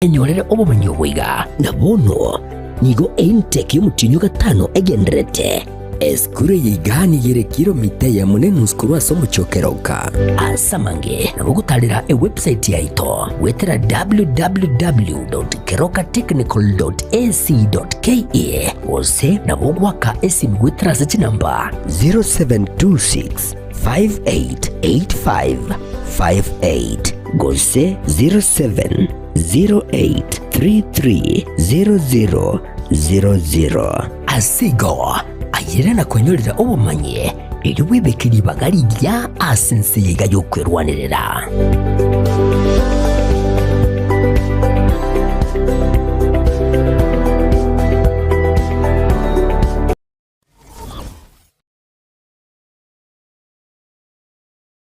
Enyorere obomanyi obo iga, na bono nigo eintake y'omotienyi o gatano egendererete. Esukuru eye iga nigo ere kilomita eyemo na enusu korwa ase omochie o Keroka. Ase amange nabo ogotarera ewebsite yaito goetera www.kerokatechnical.ac.ke gose nabo ogoaka esimi goetera ase chinamba 0726 588558 gose 0708330000. Ase igo, ayere na kwenyorera obomanyi, erio bwebeke ribaga rigiya ase ense eye iga y'okwerwanerera.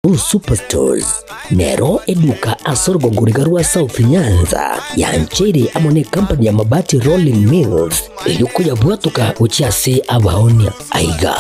Uhuru Superstores nero eduka ase orogongo riga rwa South Nyanza yancheire amo ne company ya Mabati Rolling Mills erio koyabwatoka gochia ase abaonia. Aiga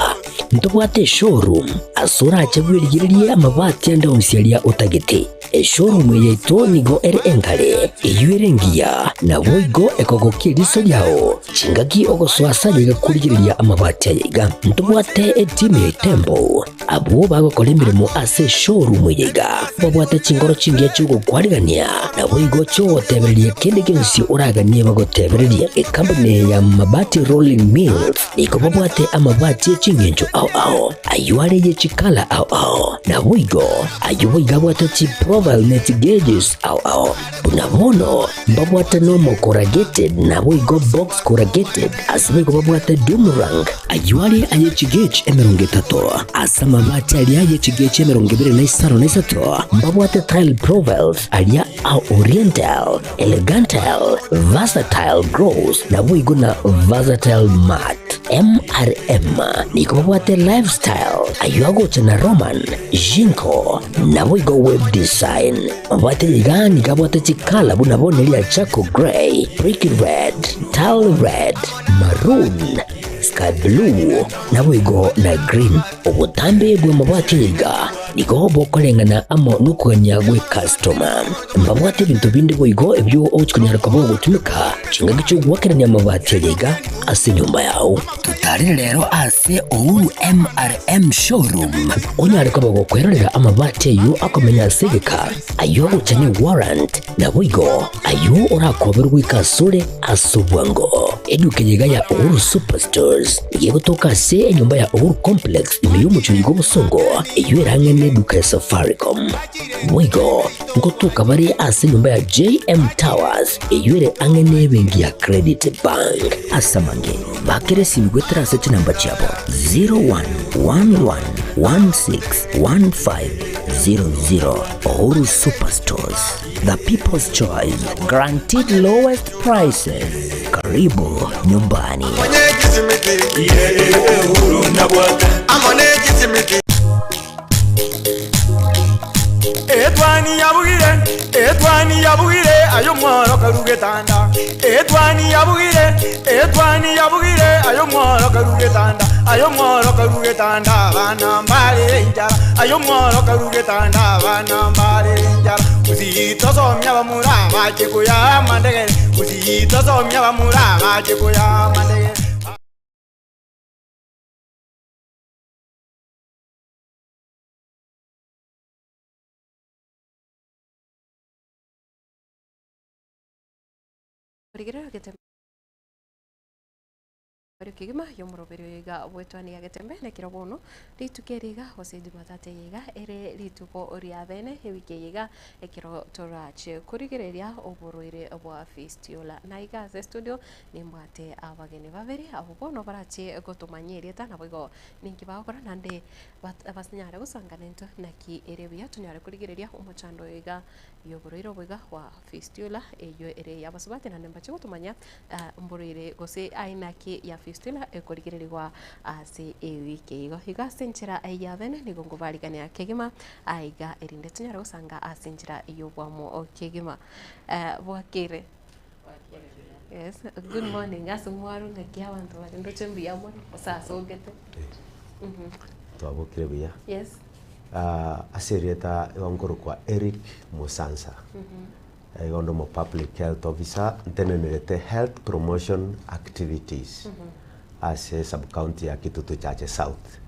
ntobwate eshowroom ase orache bwerigererie amabati ande onsi aria otagete. Eshowroom eye yaito nigo ere engare, eyio ere engiya, naboigo ekogokia eriso riao chingaki ogosoa ase aye iga korigereria amabati aye iga. Ntobwate etimu ya Itembo Abwo bagokora emeremo ase eshowroom eye iga babwate chinkoro chingiya chi'ogokwarigania, naboigo chi'ogotebereria kende gionsi oraganie bagotebererie. Ecompany eye ya Mabati Rolling Mills nigo babwate amabati e ching'encho ao ao, ayio are ye chikala ao ao, naboigo ayio boigo abwate chiprofile ne chigauges ao ao. Buna bono mbabwate nomo corrugated naboigo box corrugated, ase boigo babwate doomerang, ayio are aye chigauge 30, ase amabati aria aye chigauge 25 na isato, mbabwate tile profiles aria a oriental, elegantal, versatile gloss, naboigo na versatile matte. MRM nigo babwate lifestyle, ayio agocha na Roman, Jinko, naboigo web design. Mabwate iga nigo abwate chikala buna bono eria charcoal grey, brick red, tile red, maroon, sky blue, naboigo na green. Obotambe bw'amabwate aya iga nigo bokoreng'ana amo nokogania gw'ecustoma. Mbabwate ebinto binde boigo ebio ogochi konyara koba ogotumeka chingaki chi'ogoakerania amabati aya iga ase enyomba yao. Totarere rero ase Uhuru MRM Showroom onyare koba gokwerorera amabati ayio akomenya ase egeka, ayio agocha ne warrant, naboigo ayio orakoberwe goika asore ase obwango. Eduka eye iga ya Uhuru Superstores nigo egotoka ase enyomba ya Uhuru Complex ime y'omochie oiga obosongo, eyio ere ang'e neduka ya Safaricom. Boigo ngotoka bare ase enyomba ya JM Towers eyio ere ang'e nebenki ya Credit Bank. Ase amange, bakera esimi goetera ase chinamba chiabo 0111161500. Uhuru Superstores, the people's choice, guaranteed lowest prices. Karibu nyumbani. Etwani yabugire, etwani yabugire, aye omworo karue getanda. Etwani yabugire, etwani yabugire, aye omworo karue getanda. Aye omworo karue getanda, abana mbarere enchara. Aye omworo karue getanda, abana mbarere enchara. Gusii tosomia abamura bache koyaa amandegere, Gusii tosomia abamura bache koyaa amandegere. Rigereria getembe kegima y'omoroberi oyo iga bwetwania getembe nekero bono rituko eri iga gose jumatatu eye iga ere rituko ria bene ewiki eye iga ekero torache korigereria oborwaire bwa fistula. Na iga ase estudio nimbwate abageni babere abwo bono barache gotomanyia erieta naboigo Ninki bagokora naende banyare gosangana intwe? Naki ere buya tonyare korigereria omochando oyo iga y'oborwaire obo iga bwa fistula eyio ere ey'abasubati naende mbache gotomanya mborwaire gose aina ki ya fistula ekorigererigwa ase ewiki eye igo. Igo ase enchera ya bene nigo nkobarigania kegima aiga erinde tonyare gosanga ase enchera y'obwamo kegima. Bwakire? Yes, good morning ase mwaro ng'aki abanto bare ndoche mbuya more gose asogete. Mhm. Twabokire buya. Yes. Ah, ase erieta igo nkorokwa Eric Musansa. Igo onde omo public health officer, ntenenerete health promotion activities ase sub county ya Kitutu Chache South.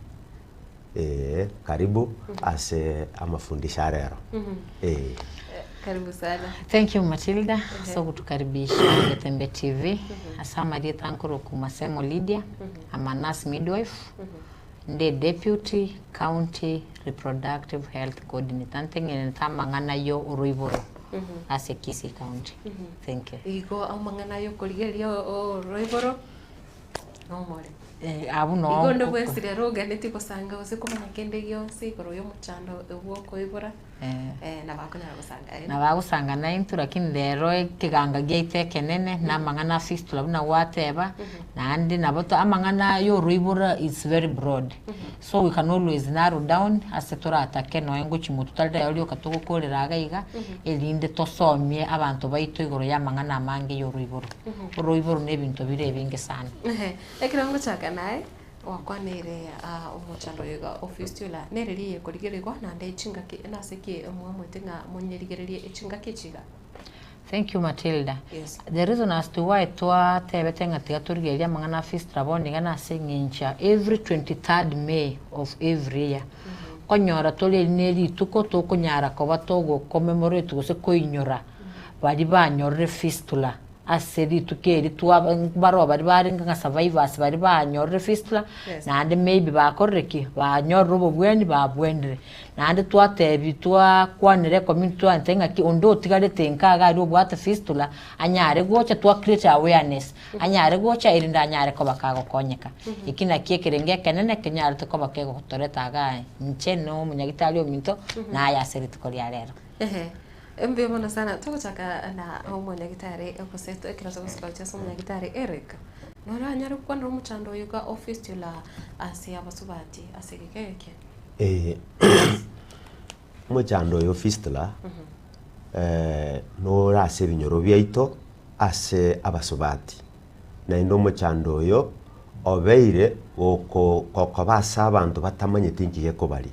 Eeh karibu ase amafundisho a rero eeh. Karibu sana. Thank you Matilda ase ogotukaribisha Getembe TV ase amarieta nkorokwa Masemo Lydia I'm a nurse midwife nde deputy county reproductive health coordinator ntengenete amang'ana yo oroiboro ase Kisii county thank you. Igo amang'ana yokorigereria oroiboro nomore. Eh, abwo noo Igo onde bwensi rero oganetie gosanga gose komanya kende gionsi igoro y'omochando bw'okoibora, Eh. nabo akonyara gosanga aye. Nabo agosanga naintwe lakini rero ekeganga giaito ekenene na amang'ana a fistula buna gwateba, naende nabo to amang'ana ya oroiboro is very broad, so we can always narrow down ase toratake nonya ngochia motwe tari rero rioka togokorera iga iga, erinde tosomie abanto baito igoro ya amang'ana amange ya oroiboro. Oroiboro na ebinto bire ebinge sana. Ehe, ekero ngochaka naye, gwakwaneire omochando oyo iga o fistula, nere riiye korigerigwa naende chingaki nase ki mwamwete ng'a monyerigererie echingaki echi iga? Thank you Matilda. Yes. The reason as to why twatebete ng'a tiga torigererie amang'ana a fistula bono iga nase eng'encho ya every 23rd May of every year, konyora tore eri ne rituko tokonyara koba togo commemorate gose koinyora baria banyorire fistula Ase rituko eri twaba baroo baria barenge ng'a survivors baria banyorire fistula, Yes. naende maybe bakorire ki? Banyorire obobweni babwenire. Naende twatebi twakwanera ecommunity twaete ng'aki onde otigarete nka iga aria obwate fistula, anyare gocha twa create awareness, anyare gocha erinde anyare koba kagokonyeka. Eki nakio ekerengo ekenene kenyarete koba kegotoreta igaa inche na omonyagitari ominto, naye ase rituko ria rero. Ehe. Mbuya mono sana, togochaka na omonyagitari gose ekero togosuka gochia ase omonyagitari Eric, noranyare gokwanera omochando oyo iga o fistula ase abasubati ase egeka eke? Eh, omochando oyo o fistula nore ase ebinyoro biaito ase abasubati, naende omochando oyo obeire goko gokoba ase abanto batamanyeti nki gekobaria.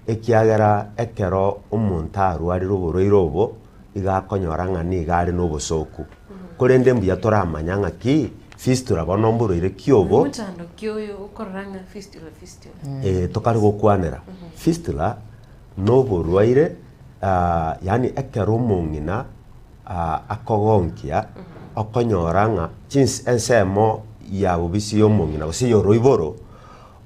Ekiagera ekero omonto arwarire oborwaire obo, iga akonyora ng'a nigo are na obosooku. Korende mbuya toramanya ng'a ki, fistula bono mborwaire ki obo, Omochando ki oyo okorora ng'a fistula fistula? eh, tokare gokwanera. Fistula noborwaire yaani ekero omong'ina akogonkia, okonyora ng'a chins ensemo ya bobisi ya omong'ina gose ya oroiboro,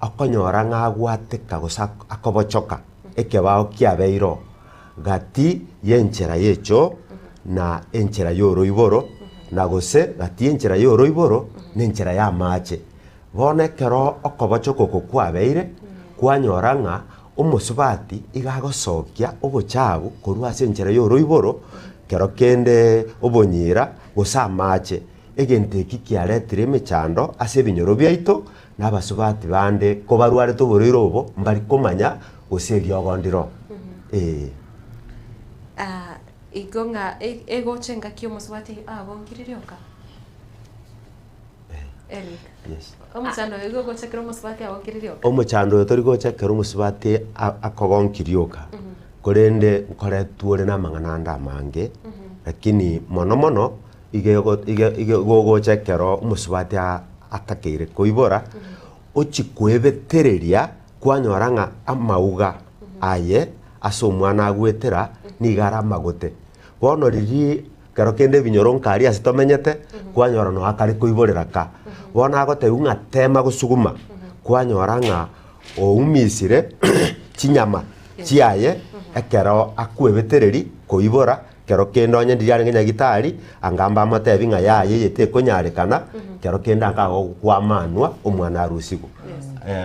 okonyora ng'a agwateka gose akobochoka ekebao kiabeire oo, gati y'enchera y'echoo na enchera ya oroiboro, na gose gati y'enchera ya oroiboro na enchera y'amache. Bono ekero okobochoka oko kwabeire, kwanyora ng'a omosubati iga agosokia obochafu korwa ase enchera y'oroiboro, kero kende obonyira gose amache. Egento eki kiaretire emechando ase ebinyoro biaito, na abasubati bande kobarwarete oborwaire obo mbari komanya gose eriogo ndiro ee. Igo ng'a egocha engaki omosubati agongire rioka? Eric. Yes. Omochando oyo igo ogocha ekero omosubati agokire rioka? Omochando oyo tori gocha ekero omosubati akogonki rioka, korende nkoretwa ore na amang'ana ande amange, lakini mono mono iga ego iga iga gogocha ekero omosubati atakeire koibora, ochie koebetereria kwanyora ng'a amauga aye ase omwana agwetera nigo are amagote. Bono riria Kero kende ebinyoro nkaria ase tomenyete, kwanyora nonya akare koiborera ka. Bono agotebiwa ng'a tema gosuguma, kwanyora ng'a oumisire chinyama chiaye ekero akwebetereri koibora, kero kende onye ndiria arenge nyagitari, anga mbamotebi ng'a yaya eye tekonyarekana, kero kende anga agokwama anwa omwana arusigwe.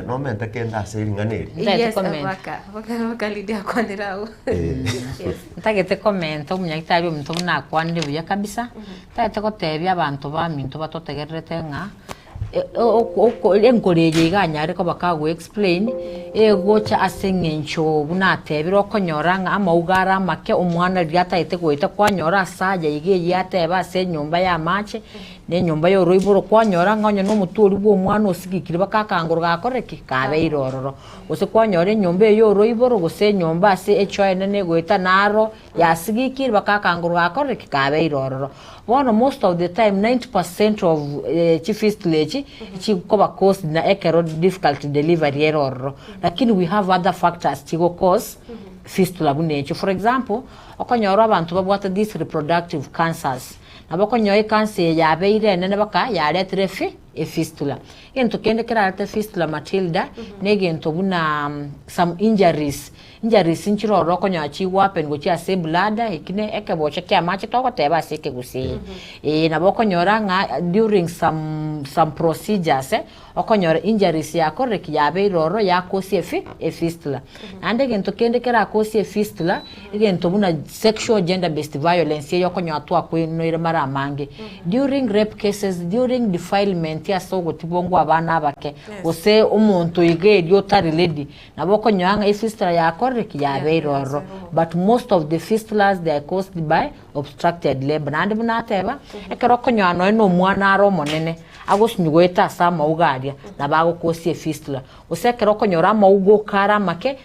Nomente kende ase ring'ana eri? Ntagete Yes, comment. baka baka baka Lydia akwanere agwo. Yes. Ntagete komenta omonyagitari ominto buna akwanire buya kabisa, ntagete gotebia abanto baminto batotegererete ng'a enkoro eye iga anyare koba kago explain, egocha ase eng'encho buna atebire okonyora ng'a amauga are amake omwana riria atagete goeta kwanyora ase aya iga eyio ateba ase enyomba ya amache. Na enyomba y'oroiboro kwanyora ng'a onye nomotwe oria bw'omwana osigikire baka akangoro gakore ki? Kabeire ororo. Gose kwanyora enyomba eye y'oroiboro gose enyomba ase echoe enene egoeta naro yasigikire baka akangoro gakore ki? Kabeire ororo. Bono most of the time 90 percent of chifistula echi chikoba caused na ekero difficult delivery ere ororo. Lakini we have other factors chigo cause fistula buna echio. For example, okonyora abanto babwate these reproductive cancers, Nabo okonyora ekansa eye yabeire enene baka yaretire efi efistula. Egento kende kerarete fistula Matilda, na egento buna some injuries, injuries nchire ororo okonyora chigohappen gochia ase ebladder eki ne ekebocho kia amache togoteba ase ekegusii. Eeh nabo okonyora ng'a during some some procedures Okonyora injuries yakorire ki yabeire ororo yakosia efi efistula. Naende egento kende kerakosie efistula, egento buna sexual gender based violence eye okonyora twakoinoire mara amange. During rape cases, during defilement ase ogotibongwa abana abake, gose omonto iga erio otari ready, nabo okonyora ng'a efistula yakorire ki yabeire ororo. But most of the fistulas they are caused by obstructed labour. Naende buna ateba, ekero okonyora nonya na omwana are omonene, agosinywa goeta ase amauga aria, nabo agokosia efistula. Gose ekero okonyora amauga okare amake,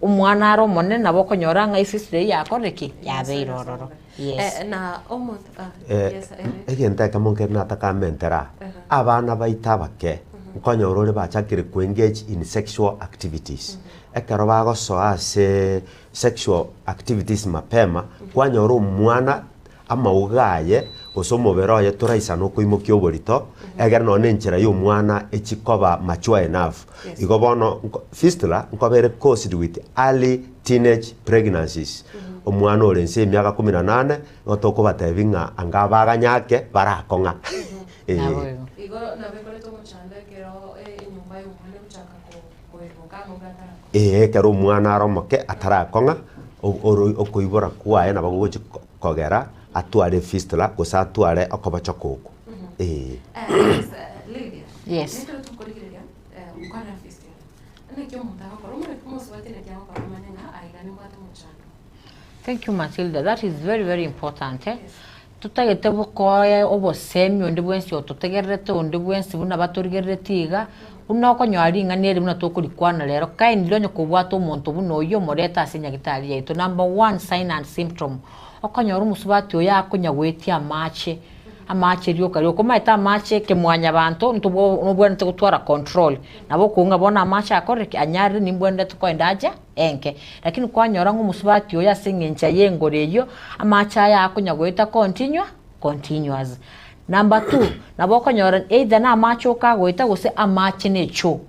omwana are omonene nabo okonyora ng'a efistula eyio yakorire ki? Yabeire ororo. Yes. Eh, na omonto ah, Eh, yes, Eric. egento ekemo nkere natakamentera aa, abana baito abake, nkonyora ore bachakire koengage in sexual activities. Ekero bagosoa aseee sexual activities mapema, kwanyora omwana amauga aye gose omobere oye toraisana okoimokia oborito, egere nonye na enchera ya omwana echi koba mature enough. Igo bono nko fistula nkoba ere caused with early teenage pregnancies, omwana ore inse ya emiaka kumi na nane, nigo tokobatebia ng'a anga abaganyake barakong'a eh. Naboigo. Igo nabo ekoreta omochando ekero enyomba ya omwana egochaka koeroka amauga atarakong'a. Ee, ekero omwana are omoke atarakong'a, o- oro okoibora kwaye nabo gogochi ko- kogera atware efistula gose atware okobochoka okwo, ee. Yes. Thank you Matilda, that is very very important eh. Totagete bokoe obosemi onde bwensi ototegererete onde bwensi buna batorigerereti iga, buna okonyora ring'ana eri buna tokorikwana rero, kindly onye kobwate omonto buna oyio omorete ase nyagetari yaito. Number one sign and symptom, okonyora omosubati oyo akonya goetia amache, amache rioka rioka, omanyete amache ekemwanyabanto ntobwo nobwenerete gotwara control, nabo okong'a bono amache akorire ki? Anyarire nimbwenerete koenda aja. enke. Lakini kwanyora ng'a omosubati oyo ase eng'encho y'engoro eyio, amache aya akonya goeta continua, continuous. Number two, nabo okonyora either na amache oka agoeta gose amache na echoo.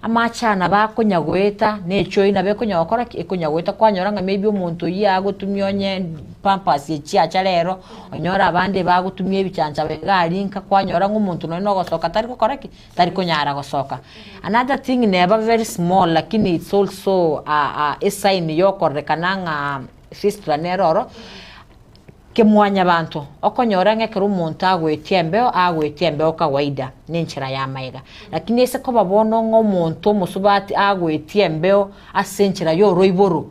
Amache aya nabo akonya goeta na echoo eyio nabo ekonya gokora ki? Ekonya goeta kwanyora ng'a maybe omonto oyio agotumia onye pampers echiacha rero, onyore abande bagotumia ebichancha iga aria nka kwanyora ng'a omonto nonye na ogosoka tari gokora ki? Tari konyara gosoka. Another thing neba very small lakini it's also a a esign yokorerekana ng'a fistula nere oro, kemwanyabanto, okonyora ng'a ekero omonto agoetia embeo, agoetia embeo kawaida na enchera ya amaega. Lakini ase koba bono ng'a omonto omosubati agoetia embeo ase enchera ya oroiboro,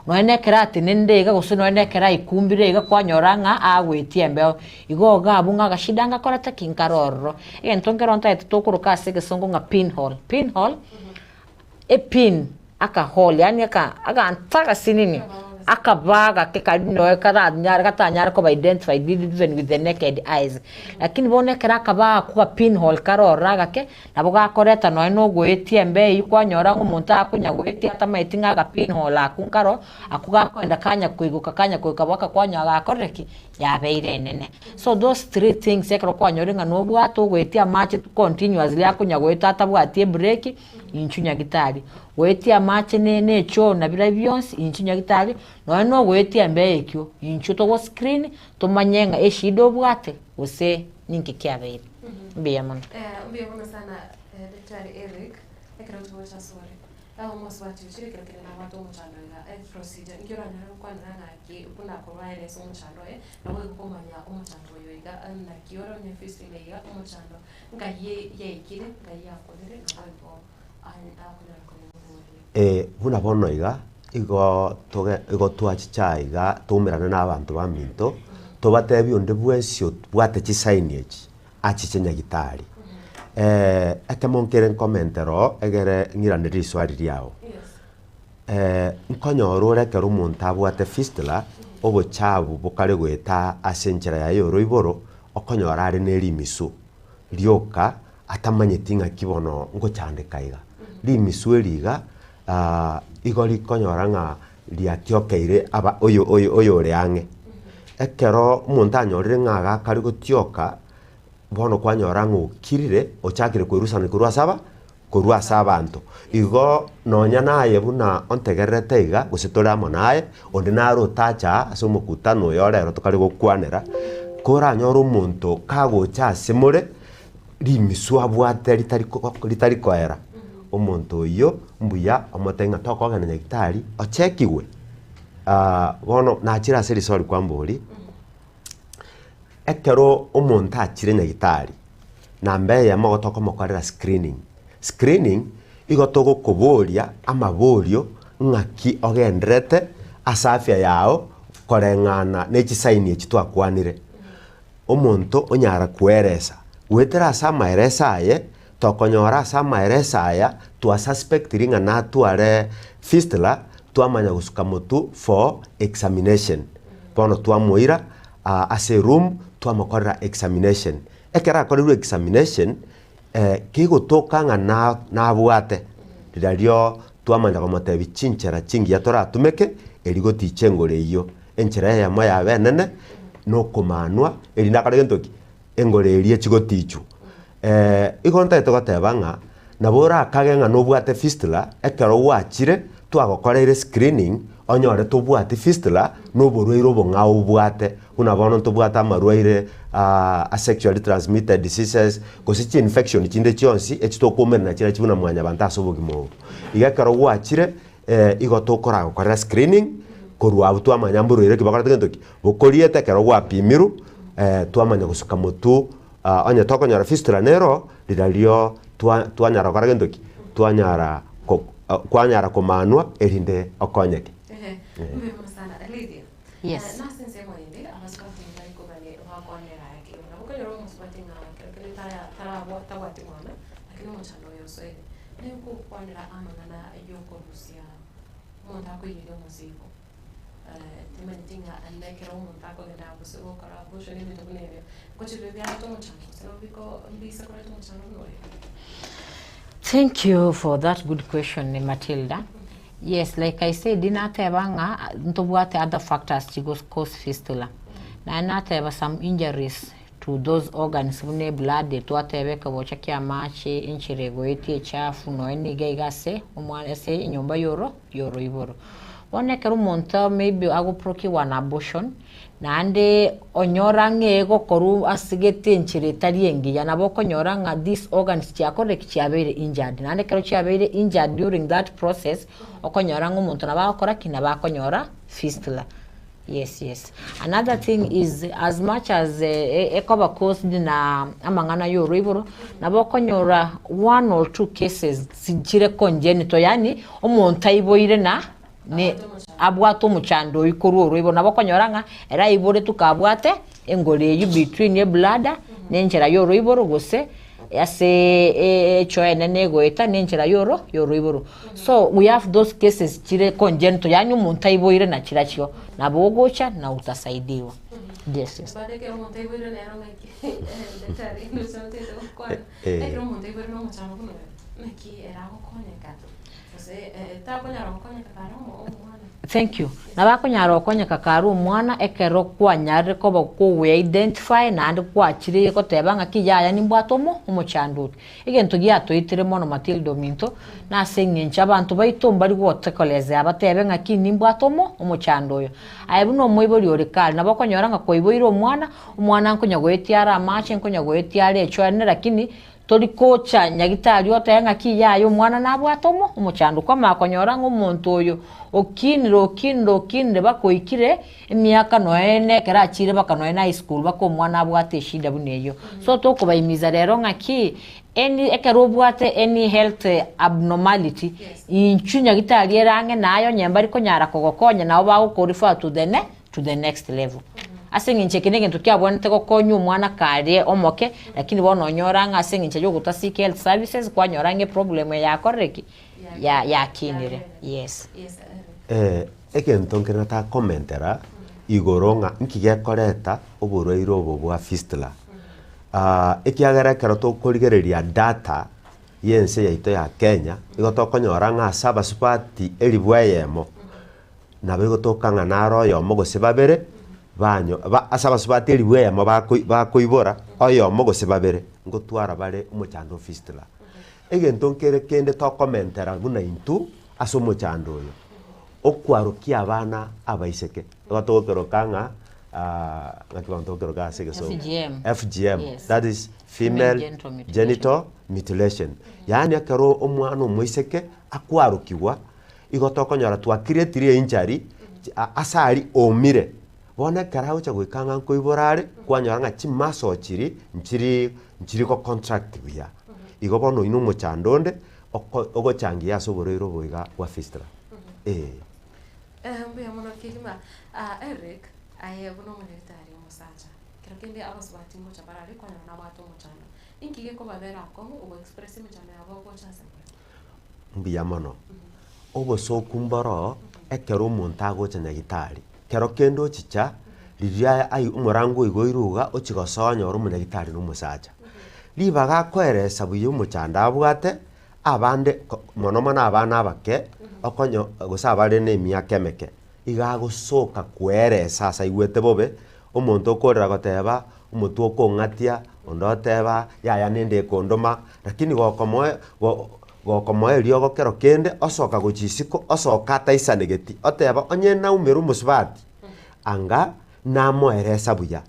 Nonya nekero atenenire iga, gose nonya nekero aikumbire iga, kwanyora ng'a agoetia embeo. Igo iga abwo ng'a agashida ngakorete ki? Nkare ororo. Egento nkero ntagete tokoroka ase egesongo ng'a pinhole. Pinhole, epin aka hole yaani aka aganto agasinini, akabaa gake karia noe karanyare gatanyare koba identified even with the naked eyes. Lakini bono ekero akabaa akwo ga pinhole kare ororo agake, Nabo gakoreta nonya nogoetia embeo eyio kwanyora ng'a omonto akonya goetia atamaeti ng'a agapinhole akwo nkaro, akwo gakoenda kanya koigoka kanya koigoka mpaka kwanyora gakorire ki? Yabeire enene. So those three things ekero kwanyorire ng'a nobwate ogoetia amache continuously akonya goeta atabwati ebreak, inchuo nyagitari. Goetia amache ne ne echoo na biria bionsi, inchuo nyagitari, nonya na ogoetia embeo ekio, inchuo togo screen, tomanye ng'a eshida obwate gose ninki kiabeire. Mbuya mono. Mbuya mono sana Daktari Eric, ekero togocha asore, omosubati ochire ekero kende nabwate omochando iga, procedure, inki oranyare gokwanera ng'aki buna korwa aerese omochando oye, naboigo komanya omochando oyo iga naki ore onye fistula iga omochando nkai yaikire, nkai yakorire, naboigo akonyara koyomorwaria. Buna bono iga, igo toge igo twachicha aiga toumerane na abanto baminto, tobatebie onde bwensi obwate chisaini echi. achiche nyagitari. Ekemo nkere nkomentera oo egere ng'irane riswali riao. Nkonyora ore ekero omonto abwate fistula, obochabu bokare goeta ase enchera yaye ya oroiboro, okonyora are ne rimisu rioka atamanyeti ng'aki bono ngochandeka iga. Rimisu eri iga igo rikonyora ng'a riatiokeire aba oyo oyo oyore ang'e. Ekero omonto anyorire ng'a iga akare gotioka, bono kwanyora ng'a okirire, ochakire kwerusania korwa ase aba korwa ase abanto. Igo nonya naye buna ontegererete iga, gose tore amo naye, onde nare otache aa ase omokutano oyo rero tokare gokwanera, koranyore omonto kagocha ase more, rimisu abwate ritari ko ritari koera, omonto oyio mbuya omotebie ng'a tokogenda nyagetari ochekigwe. Bono nachire ase risori kwamboria, ekero omonto achire nyagetari, namba eyemo igo tokomokorera screening, screening igo togokoboria amaborio ng'aki ogenderete ase afya yago koreng'ana ne chisaini echi twakwanire. Omonto onyara koeresa, goetera ase amaereso aye, tokonyora ase amaereso aya twasuspectiri ng'a natware fistula, twamanya gosuka motwe for examination. Bono twamoira ase eroom twamokorera examination. Ekero akorerwe examination, kegotoka ng'a na nabwate, rirorio twamanya komotebia chinchera chingiya toratumeke erio goticha engoro eyio. Enchera eyemo yaba enene, na okomanwa erinde akore gento ki? Engoro eria echigotichwa. Igo ntagete goteba ng'a, nabo orakage ng'a nobwate fistula, ekero gwachire twagokoreire screening, onyore tobwati fistula, na oborwaire obong'ao obwate, buna bono ntobwate amarwaire a sexually transmitted diseases, gose chi infection chinde chionsi echi tokomerana chirochio buna mwanyabanto ase obogima obo. Iga ekero gwachire, igo tokoragokorera screening, korwa abwo twamanya mborwaire ki bokorete gento ki? Bokoriete ekero gwapimirwe, twamanya gosuka motwe onye tokonyora fistula nero, rirorio twa twanyara gokora gento ki? Twanyara ko kwanyara komanwa erinde okonyeke. Ehe, mbuya mono sana. Lydia, Yes. nase ensemo ende abasubati mbari kobani bakwanera aya kegima. Nabo okonyora omosubati ng'a kero kende tara tarabwa tabwati mwana, lakini omochando oyo osoire. Ninkokwanera amang'ana yokorusia omonto akoiyeria omosigo. Timanyeti ng'a nekero omonto akogenda gose gokora abortion ebinto buna ebio, ngochire biarete omochando gose nabo biko mbise koreta omochando buna oyo? Thank you for that good question Matilda. Yes, like I said, nateba ng'a ntobwate other factors chigo cause fistula. Naende nateba some injuries to those organs buna eblood twateba ekebocha kia amache, enchera egoetia echafu nonya niga iga ase omwana ase enyomba yoro yoroiboro. Bono ekero omonto maybe agoprocure an abortion, naende onyora ng'a egokorwa ase gete enchera etari engiya, nabo okonyora ng'a these organs chiakorire ki? Chiabeire injured. Naende ekero chiabeire injured during that process, okonyora ng'a omonto nabo agokora ki? Nabo akonyora fistula. Yes yes. Another thing is as much as ekoba caused na amang'ana ya oroiboro, nabo okonyora one or two cases chire congenital yaani omonto aiboire na ne abwate omochando oyio korwa oroiboro. Nabo okonyora ng'a ere aiboretwe kabwate engoro eyio between ebladder na enchera ya oroiboro gose ase echoe enene egoeta na enchera ya oro ya oroiboro. So we have those cases chire congenital yaani omonto aiboire na chirachio nabo ogocha na utasaidiwa. Yes yes. Bande ekero omonto aiboire nero ng'aki daktari ndoche otagete gokwana Eh. ekero omonto aiboire na omochando buna oyo naki ere agokonyeka gose takonyara gokonyeka kare omo omwana. Thank you. Nabo akonyara gokonyeka kare omwana ekero kwanyarire koba kogoeidentify naende gwachire goteba ng'aki yaya nimbwate omo omochando oyo. Egento giatoitire mono Matilda ominto, nase eng'encho abanto baito mbari gotekolezea batebe ng'aki nimbwate omo omochando oyo. Aye buna omoibori ore kare, nabo okonyora ng'a kwaiboire omwana, omwana nkonya goetia are amache, nkonya goetia are echoene lakini tori gocha nyagitari otebe ng'aki yaya omwana nabwate omo omochando. Kwamanya konyora ng'a omonto oyo okinire okinire okinire mpaka oikire Emiaka nonya ne ekero achiire baka nonya na high school baka omwana abwate eshida buna eyio. So tokobaimiza rero ng'aki, any ekero obwate any health abnormality, inchuo nyagitari ere ang'e naye onye mbari konyara kogokonya nabo bagokorefer to the ne to the next level. Ase eng'encho eke negento kiabwenerete gokonya omwana kare omoke, lakini bono onyora ng'a ase eng'encho ya ogotasika health services kwanyora ng'a eproblem eye yakorire ki? Ya yakinire, yes. Egento nkere nataka komentera igoro ng'a nki gekoreta oborwaire obo bwa fistula. Ekiagera ekero tokorigereria data ya ense yaito ya Kenya, nigo tokonyora ng'a ase abasubati elifu eyemo, nabo egotoka ng'a naro oyomo gose babere, banyo ba ase abasubati elifu eyemo bakoi bakoibora, oyomo gose babere, ngotwara bare omochando o fistula. Egento nkere kende tokomentera buna intwe ase omochando oyo, okwarokia abana abaiseke, igo togokeroka ng'a ng'aki bono togokeroka ase egesongo? FGM. FGM, Yes. that is female Female genital mutilation. genital mutilation. Yaani ekero omwana omoiseke akwarokigwa, igo tokonyora twakiretire einjury, ase aria oomire, bono ekero agocha goika ng'a nkoibora are, kwanyora ng'a chimuscle chiria nchiri nchiri gocontract buya. Igo bono oyio na omochando onde, oko ogochangia ase oborwaire obo iga bwa fistula, eh. Mbuya mono kegima. Eric, aye buna omonyagitari omosacha, kero kende abasubati ngocha barare kwanyora nabwate omochando, inki gekobabera akong'u ogoexpress emechando yabo gocha ase more? Mbuya mono. Obosoku mboroo ekero omonto agocha nyagitari, kero kende ochicha riria ai omorango oigoirwe iga ochia gosoa onyore omonyagitari na omosacha. Ribaga akoeresa buya omochando abwate, abande ko mono mono abana abake, okonyo gose abare na emiaka emeke, iga agosoka koeresa ase aigwete bobe, omonto okorera goteba, omotwe okong'atia, onde oteba yaya nende ekondoma, lakini gokomoe go gokomoa eriogo kero kende, osoka gochia isiko, osoka ataisanegeti, oteba onye naumera omosubati, anga namoeresa buya.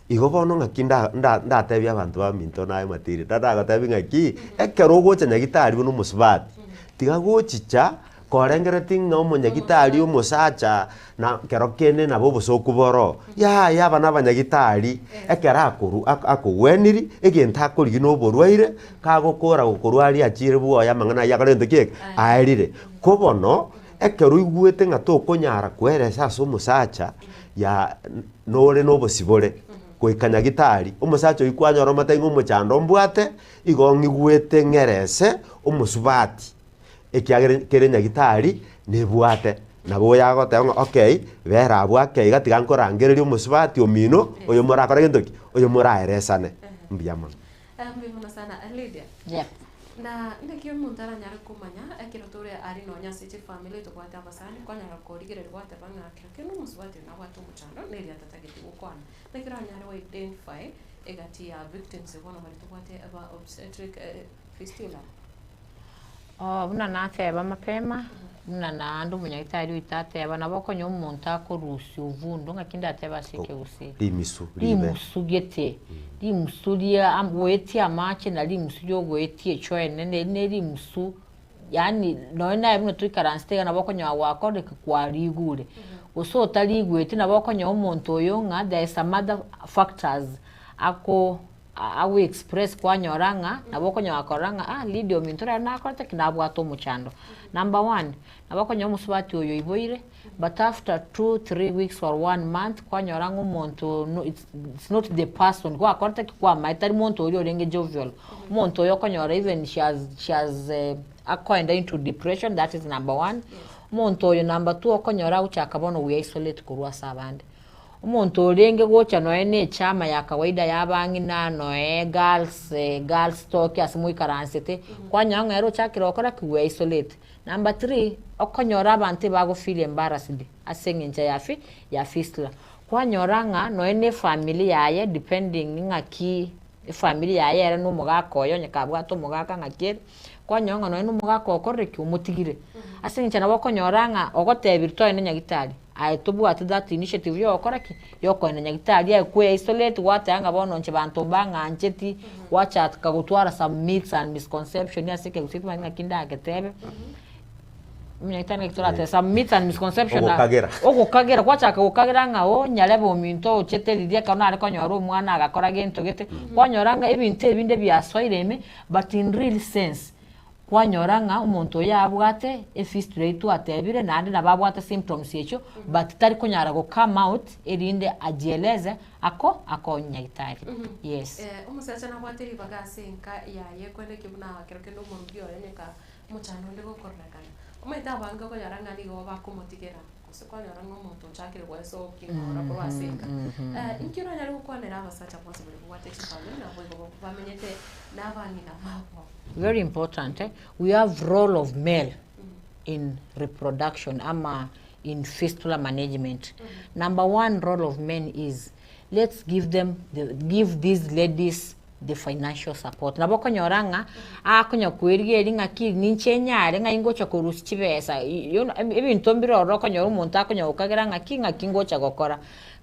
Igo bono ng'aki nda nda ndatebie abanto baminto naye matiri, ndadagotebi ng'aki, ekero ogocha nyagitari buna omosubati, tiga gochicha korengereti ng'a omonyagitari omosacha na kero kende nabo obosoku boroo, yaya aba na abanyagitari, ekero akoru akogweniri, egento akorigia na oborwaire, kagokora gokorwaria achire bwoye amang'ana aywo akore gento ki eke, aerire. Ko bono, ekero oigwete ng'a tokonyara koeresa ase omosacha, ya nore na obosibore, goika nyagitari, omosacha oywo kwanyora omotebie ng'a omochando mbwate, igo ng'igwete ng'erese omosubati. Ekiagera kere nyagitari nebwate. Nabo oyo agoteba ng'a okay, bera abwo ake iga tiga nkorangererie omosubati omino, oyo morakore gento ki? Oyo moraeresane. Mbuya mono. Mbuya mono sana Lydia. Yep. Na naki omonto aranyare komanya ekero tore aria nonya ase chifamiri tobwate abasani kwanyara korigereria gwateba ng'a kero kende omosubati oyo nabwate omochando neri atatagete gokwana. Naki oranyare go identify egati ya victims bono baria tobwate ba obstetric fistula. Buna nateba mapema, buna naende omonyagitari oito ateba, nabo okonyora omonto akorusia ovundo, ng'aki ndatebe ase ekegusii? Rimisu, ribe. Rimusu gete, rimusu ria am goetia amache na rimusu ria ogoetia echoo enene, eri ne rimusu yaani nonye naye buna toikaransete iga nabo okonyora gwakorire ki? Kwarigure. Gose otarigweti nabo okonyora omonto oyo ng'a there is some other factors ako Agwo express kwanyora ng'a nabo okonyora korora ng'a ah Lydia ominto rero nakorete ki nabwate omochando. Number one, nabo okonyora omosubati oyo oiboire but after two, three weeks or one month kwanyora ng'a omonto no it's it's not the person gwakorete ki kwamaete tari monto oria orenge jovial. Omonto oyo okonyora even she has she has akoenda into depression that is number one. Omonto oyo number two okonyora agochaka bono gwe isolate korwa ase abande. Omonto orenge gocha nonya ne echama ya kawaida y'abang'ina, noe girls, girls talk ase moikaransete, kwanyora ng'a ere ochakire gokora ki? Gwe isolate. Number three, okonyora abanto ebago feel embarrassed ase eng'encho ya fi ya fistula. Kwanyora ng'a nonya ne efamiri yaye depending ng'aki efamiri yaye ere na omogaka oye onye kabwate omogaka ng'aki ere, kwanyora ng'a nonya na omogaka okorire ki? Omotigire. Ase eng'encho nabo okonyora ng'a ogotebirie toende nyagitari. Aye tobwati that initiative yogokora ki? Yokoenda nyagitari aye kwe isolate gwateba ng'a bono inche banto mbang'ancheti, gwachaka gotwara some myths and misconception ase ekegusii timanyeti ng'aki ndagetebe, omonyagitari ng'aki toratebe some myths and misconception na Ogokagera. ogokagera gwachaka gokagera ng'a oh nyarebe ominto ochete riria ekero nare konyora omwana agakora gento gete, kwanyora ng'a ebinto ebinde biasoire ime but in real sense. Kwanyora ng'a omonto oyo abwate efistula eyio twatebire naende nabo abwate symptoms echio but tari konyara go come out erinde ajieleze ako akonywe nyagitari. Yes. Omosacha nabwate ribaga ase enka yaye korende ki buna kero kende omorugi oye onye ka omochando onde gokorekana. Omanyete abange okonyora ng'a nigo bakomotigera gose kwanyora ng'a omonto ochakire goesokia ng'ora korwa ase enka. Inki oranyare gokwanera abasacha bonsi baria babwate chifamiri naboigo bamenyete na abang'ina babo? Very important eh, we have role of male in reproduction ama in fistula management. Number one role of men is let's give them the, give these ladies the financial support. Nabo okonyora ng'a akonya kwerigeria ng'aki ninche nyare ng'ai ngocha korusia chibesa you know ebinto mbire ororo okonyora omonto akonya gokagera ng'aki ng'aki ngocha gokora.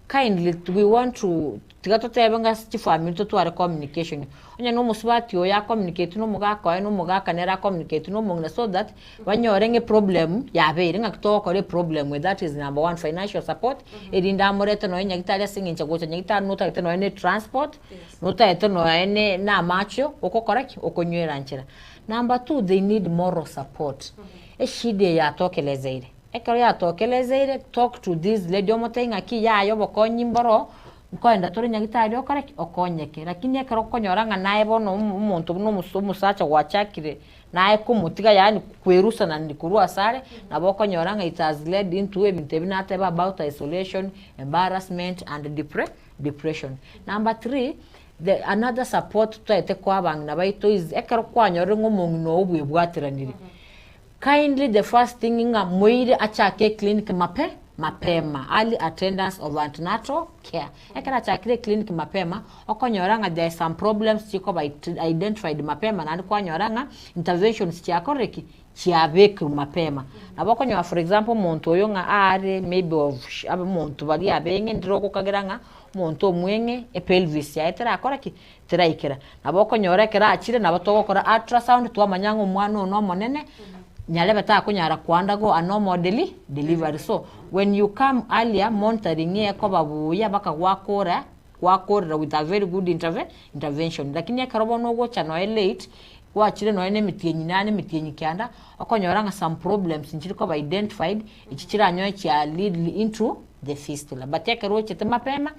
Kindly we want to Tiga totebe ng'a ase chifamiri totware communication, onye na omosubati oyo acommunicate na omogaka oye na omogaka nere acommunicate na omong'ina so that banyore ng'a eproblem yabeire ng'aki togokora eproblem eye that is number one financial support erinde amorete nonye nyagitari ase eng'encho gocha nyagitari notagete nonye na etransport, notagete nonye ne na amache okokora ki? Okonywera nchera. Number two they need moral support, eshida eye yatokelezeire. Ekero yatokelezeire, talk to this lady omotebie ng'aki yaya obokonyi mboro, nkoenda tore nyagitari okore ki? Okonyeke. Lakini ekero okonyora ng'a naye bono omo omonto buna omosa omosacha gwachakire naye komotiga yaani kwerusanani korwa asare, nabo okonyora ng'a it has led into ebinto ebi nateba about isolation, embarrassment and depre depression. Number three, the another support totaete koa abang'ina baito is ekero kwanyorire ng'a omong'ina oo bwebwateranire, Kindly the first thing ng'a moire achake eclinic mape mapema, early attendance of antenatal care. Ekero achakire eclinic mapema, okonyora ng'a there is some problems chikoba identified mapema naende kwanyora ng'a interventions chiakorire ki? Chiabekirwe mapema. Nabo okonyora for example omonto oyo ng'a are maybe of omonto baria abeng'e ndire ogokagera ng'a omonto omweng'e epelvis yaye terakora ki? Teraikera. Nabo okonyora ekero achire nabo togokora ultrasound twamanya ng'a omwana one omonene, nyarebe takonyara ko undergo a normal deli delivery. So, when you come earlier, monitoring ekoba buya mpaka gwakora gwakorera with a very good interve intervention. Lakini ekero bono ogocha noe late, gwachire nonya na emitienyi nane emitienyi kianda, okonyora ng'a some problems nchiri koba identified, echi chiranyoe chia lead into the fistula. But ekero ochete mapema.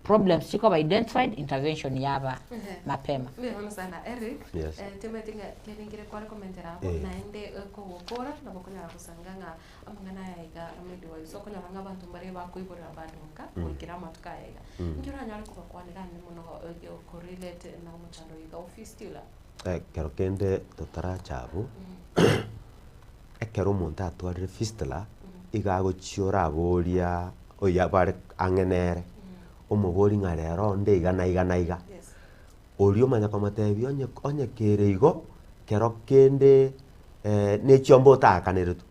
Problems chikoba identified, intervention yaba mapema. Mbuya mono sana Eric. Yes. Eh, timanyeti ng'a kende kware komentera abwo Eh. naende eh, kogokora nabo okonyara gosanga ng'a amang'ana aya iga midwives okonyora ng'a abanto mbare bakoiborera bado nka goikera amatuko aya iga. Inki oranyare kobakwanera ande mono eh, korelate na omochando oyo iga o fistula? Ekero kende totaracha abwo, ekero omonto atwarire fistula, iga agochia oraboria oyo bare ang'e nere, omobori ng'a rero onde iga na iga na iga. Oria omanya komotebia onye onye kere igo, kero kende na echiombe otakaneretwe,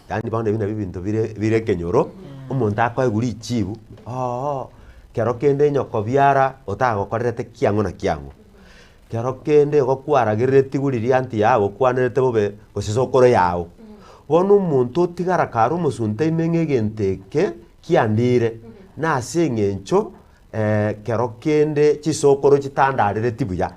yaani bono ebi nabio ebinto bire bire ekenyoro, omonto akoegwa richibu ooh, kero kende nyoko biara otagokorerete kiang'o na kiang'o. Kero kende igo kwaragereretigwe riria anti yagokwanerete bobe gose sokoro yago. Bono omonto otigara kare omosunte ime ng'a egento eke kiandire, nase eng'encho kero kende chisokoro chitandarereti buya.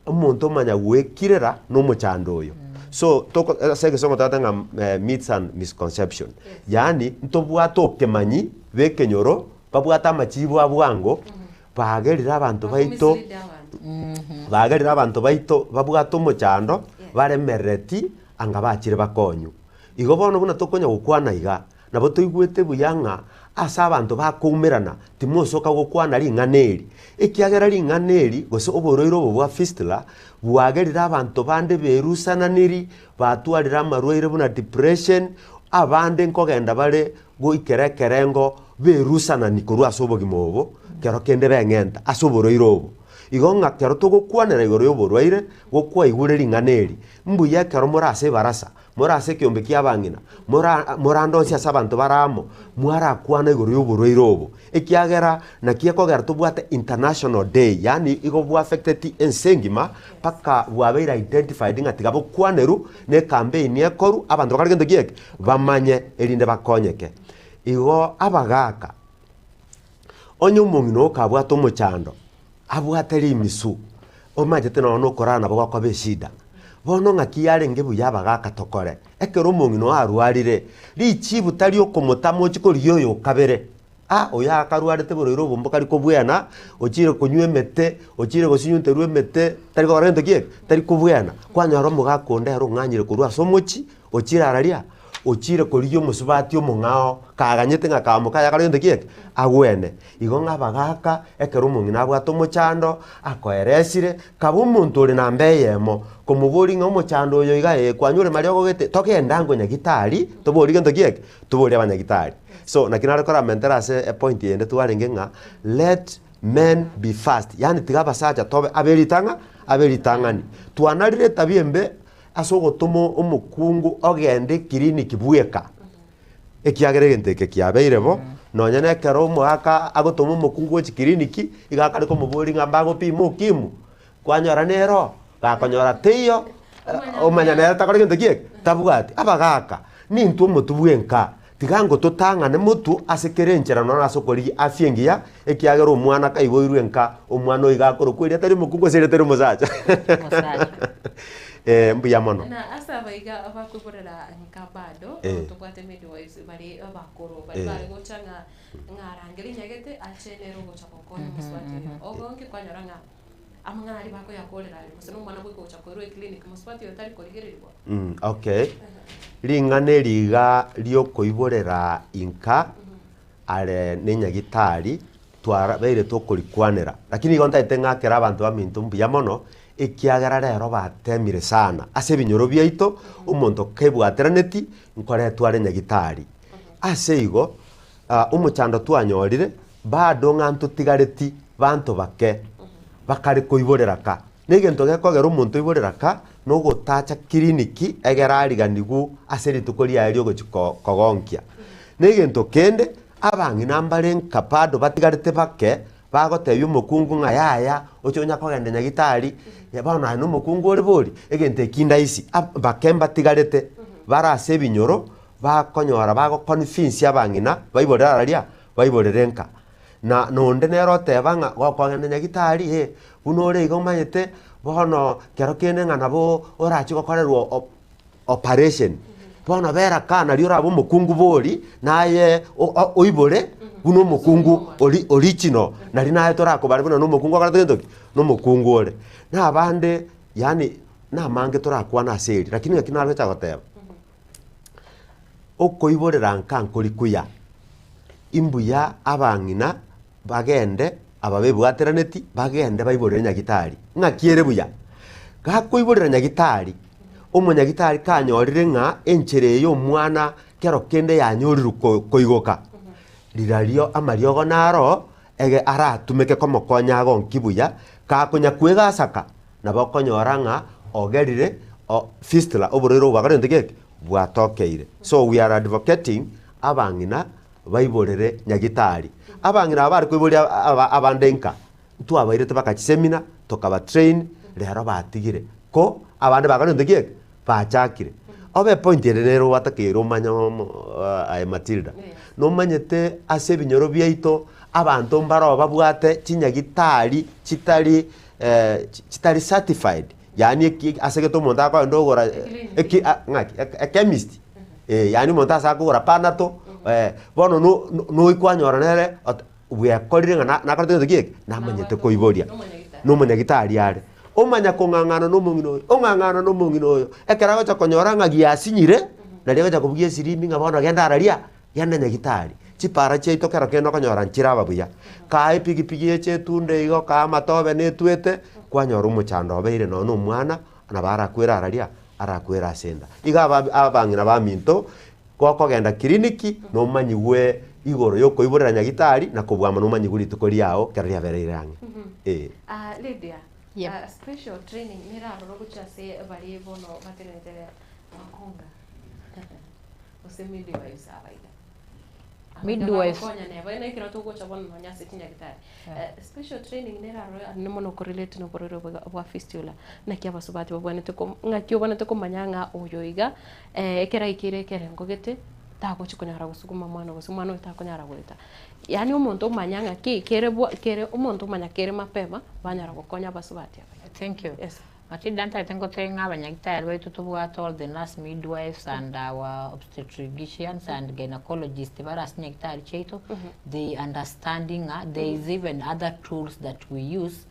Omonto omanya goekirera na omochando oyo. So toko ase egesongo togoteba ng'a myths and misconception. Yaani ntobwate okemanyi bwa ekenyoro, babwate amachibu a bwango, Bagerire abanto baito, bagerire abanto baito babwate omochando, baremerereti anga bachire bakonywe. Igo bono buna tokonya gokwana iga, nabo toigwete buya ng'a ase abanto bakoumerana, timosoka gokwana ring'ana eri, ekiagera ring'ana eri gose oborwaire obo bwa fistula, bwagerire abanto bande berusananiri, batwarire amarwaire buna depression, abande nkogenda bare goikera ekerengo berusanani korwa ase obogima obo, kero kende beng'enta ase oborwaire obo. Igo ng'a kero togokwanera igoro y'oborwaire, gokwaigure ring'ana eri, mbuya ekero more ase ebarasa, more ase ekeombe kia abang'ina, mora morande onsi ase abanto bare amo, mwarakwana igoro y'oborwaire obo. Ekiagera naki ekogera tobwate international day, yaani igo bwaffecteti ense engima, mpaka bwabeire identified ng'a tiga bokwanerwu, na ecampaign ekorwu, abanto bakore gento ki eke? Bamanye erinde bakonyeke. Igo abagaka, onye omong'ina oo kabwate omochando, abwate rimisu, omanyete nonya na okorara nabo gokoba eshida. Bono ng'aki yarenge buya abagaka tokore, ekero omong'ina oo arwarire, richibu tari okomotama ochie korigia oyo okabere, ah oyo akarwarete borwaire obo mbokari kobwena, ochire konywa emete, ochire gosinyunterwa emete, tari gokora gento ki eke? Tari kobwena. Kwanyora omogaka onde ere ong'anyire korwa ase omochie, ochire araria, ochire korigia omosubati omong'ao, kaganyete ng'a kamoka aye akore gento ki eke? Agwene. Igo ng'a abagaka, ekero omong'ina abwate omochando, akoeresire, kaba omonto ore namba eyemo, komoboria ng'a omochando oyo iga ee, kwanyure mariogo gete, togende ango nyagitari, toborie gento ki eke? Toborie abanyagitari. So, naki nare koramentera ase epoint eyende twarenge ng'a, let men be first, yaani tiga abasacha tobe abe ritang'a abe ritang'ani. Twanarire etabia embe ase ogotoma omokungu ogende ekiriniki bweka. Ekiagera egento eke kiabeire bo, nonya na ekero omogaka agotoma omokungu gochia kiriniki, iga akare komoboria ng'a mbagopima ukimwi, kwanyora nero, gakonyora teiyo, omanya nere takora gento ki eke? Tabwati. Abagaka, nintwe omotwe bwenka, tiga ngo totang'ane motwe ase kera enchera nonya ase okorigia afya engiya, ekiagera omwana kaiboirwe nka, omwana oyo iga akorokwa erieta ria omokungu gose erieta ria omosacha. Omosacha. Mbuya mono. Na ase abaiga bakoiborera nka bado, Eh. tobwate midwives bare abakoro, baria Eh. bare gocha ng'a ng'a arangere nyagete ache nere ogocha gokonya omosubati oyo. Ogonke kwanyora ng'a amang'ana aria bakoyakorera aria, gose na omwana goika gocha koirwa eclinic, mosubati oyo tari korigererigwa. Mm, okay. Ring'ana eri iga riokoiborera inka are nenyagitari twarabeire tokorikwanera, lakini igo ntagete ng'akere abanto baminto mbuya mono, ekiagera rero batemire sana ase ebinyoro biaito, omonto kebwateraneti nkoretwa are nyagitari. Ase igo, omochando twanyorire, bado ng'a ntotigareti banto bake, bakare koiborera ka. Na egento gekogera omonto oiborera ka, na ogotacha kiriniki egere ariganiwu ase rituko riaye riogochi kogonkia. Na egento kende, abang'ina mbare nka bado batigarete bake, bagotebia omokungu ng'a yaya, oche onya kogenda nyagitari, bono aye na omokungu ore bori, egento eki ndaisi. Ab bake mbatigarete, bare ase ebinyoro, bakonyora bagoconvince abang'ina, baiborere araria, baiborere nka. Na nonde nere oteba ng'a gokogenda nyagitari eh, buna ore iga omanyete, bono kero kende ng'a nabo orachie gokorerwa op operation, bono bera kaa nario orabe omokungu bori, naye oibore buna omokungu ori original, nari naye torakobare buna na omokungu okorete gento ki? Na omokungu ore. Na abande yaani namange torakwane ase eri, lakini ng'aki nagocha goteba, okoiborera nka nkori kuya, imbuya abang'ina bagende aba bebwateraneti bagende baiborere nyagitari, ng'aki ere buya? Gakoiborera nyagitari, omonyagitari kanyorire ng'a enchera eye omwana kero kende yanyorirwe ko koigoka, rirario amariogo naro ege aratumeke komokonya agonki buya, kakonya kwegasaka nabo okonyora ng'a ogerire o fistula oborwaire obo bwakora gento ki eke? Bwatokeire. So we are advocating abang'ina baiborere nyagitari. Abang'ina aba bare koiboria aba abande nka, ntwabairete baka chisemina, tokaba train, rero batigire. Ko abande bakora gento ki eke? Bachakire. Obe epoint ere nere gwatakeire omanye omo aye Matilda, nomanyete ase ebinyoro biaito abanto mbaro babwate chinyagitari chitari chitari certified, yaani eki ase egento omonto akogenda ogora eki ng'aki echemist eh, yaani omonto ase akogora panado bono no noi kwanyora nere ot bwekorire ng'a nakorete gento ki eke? Namanyete koiboria, na omonyagitari are. Omanya kong'ang'ana na omong'ina oyo, ong'ang'ana na omong'ina oyo, ekero agocha konyora ng'a giasinyire, nario agocha kobugia esirimbi ng'a bono genda araria, genda nyagitari. Chipara chiaito kero kende okonyora nchiraba buya, kaa epigipigi eche etunde igo, kaa amatobe netwete, kwanyora omochando obeire nonye na omwana, nabo arakwere araria, arakwere ase enda. Iga aba abang'ina baminto, gokogenda kiriniki, nomanyigwe igoro yokoiborera nyagitari, na kobua amo nomanyigwe rituko riao ekero riabereire ang'e, eh. Ah, Lydia, Yep. ah, special training nere aroro gochia ase baria bono batenenete bakonga gose midwives aba iga. Midwives. Bagokonya neba na ekero togocha bono nonya ase chinyagitari. Eh, special training nere aroro ande mono korelate na oborwaire obo bwa fistula. Naki abasubati babwenerete ko ng'aki obwenerete komanya ng'a oyo iga eh, ekero aikeire ekerengo gete tagochi konyara gosuguma mwana gose omwana oyo takonyara goeta. Yaani omonto omanya ng'a ki kere bwa kere omonto omanya kere mapema banyara gokonya abasubati aba. Thank you. Yes. Matilda ntagete ngotebie ng'a abanyagitari baito tobwate all the nurse midwives and our obstetricians and gynaecologists bare ase nyagitari chiaito, they understand ng'a there is even other tools that we use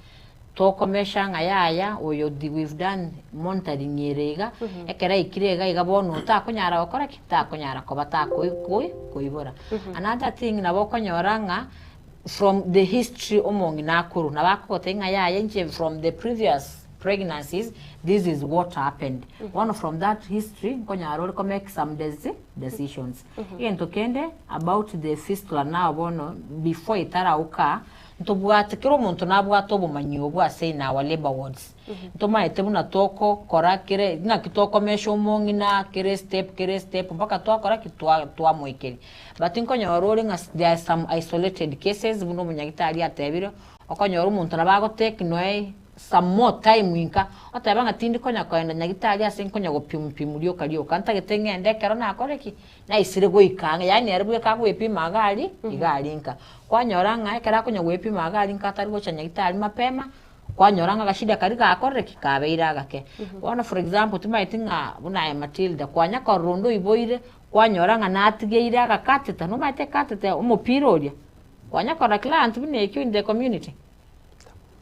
tokomesha ng'a yaya oyo the we've done monitoring ere iga, ekero aikire iga iga bono otakonyara gokora ki? Takonyara koba takoi koi koibora. Another thing nabo okonyora ng'a from the history omong'ina akorwa, nabo akogotebia ng'a yaya inche from the previous pregnancies this is what happened. Bono from that history nkonyara ore ko make some deci decisions. Egento kende about the fistula now bono before etarauka, ntobwate kera omonto nabwate obomanyi obwo ase in our labour wards. Ntomaete buna togokora kere ng'aki tokomesha omong'ina kere step kere step mpaka twakora ki? Twa twamoikeria. But nkonyora ore ng'a there are some isolated cases buna omonyagitari atebire, okonyora omonto nabo agotake noe some more time inka, oteba ng'a tindi konya koenda nyagitari ase nkonya gopimu pimu rioka rioka, ntagete ng'ende ekero nakore ki? Naisire goika ang'e, yaani ere bweka agoepima iga aria, iga aria nka. Kwanyora ng'a ekero akonya goepima iga aria nka atari gocha nyagitari mapema, Kwanyora ng'a agashida karia gakorire ki? Kabeire agake. Bono for example timanyeti ng'a buna aye Matilda, kwanya korora onde oiboire, kwanyora ng'a natigeire agakateta, nomanyete ekateta omopira oria? Kwanya korora client buna ekio in the community?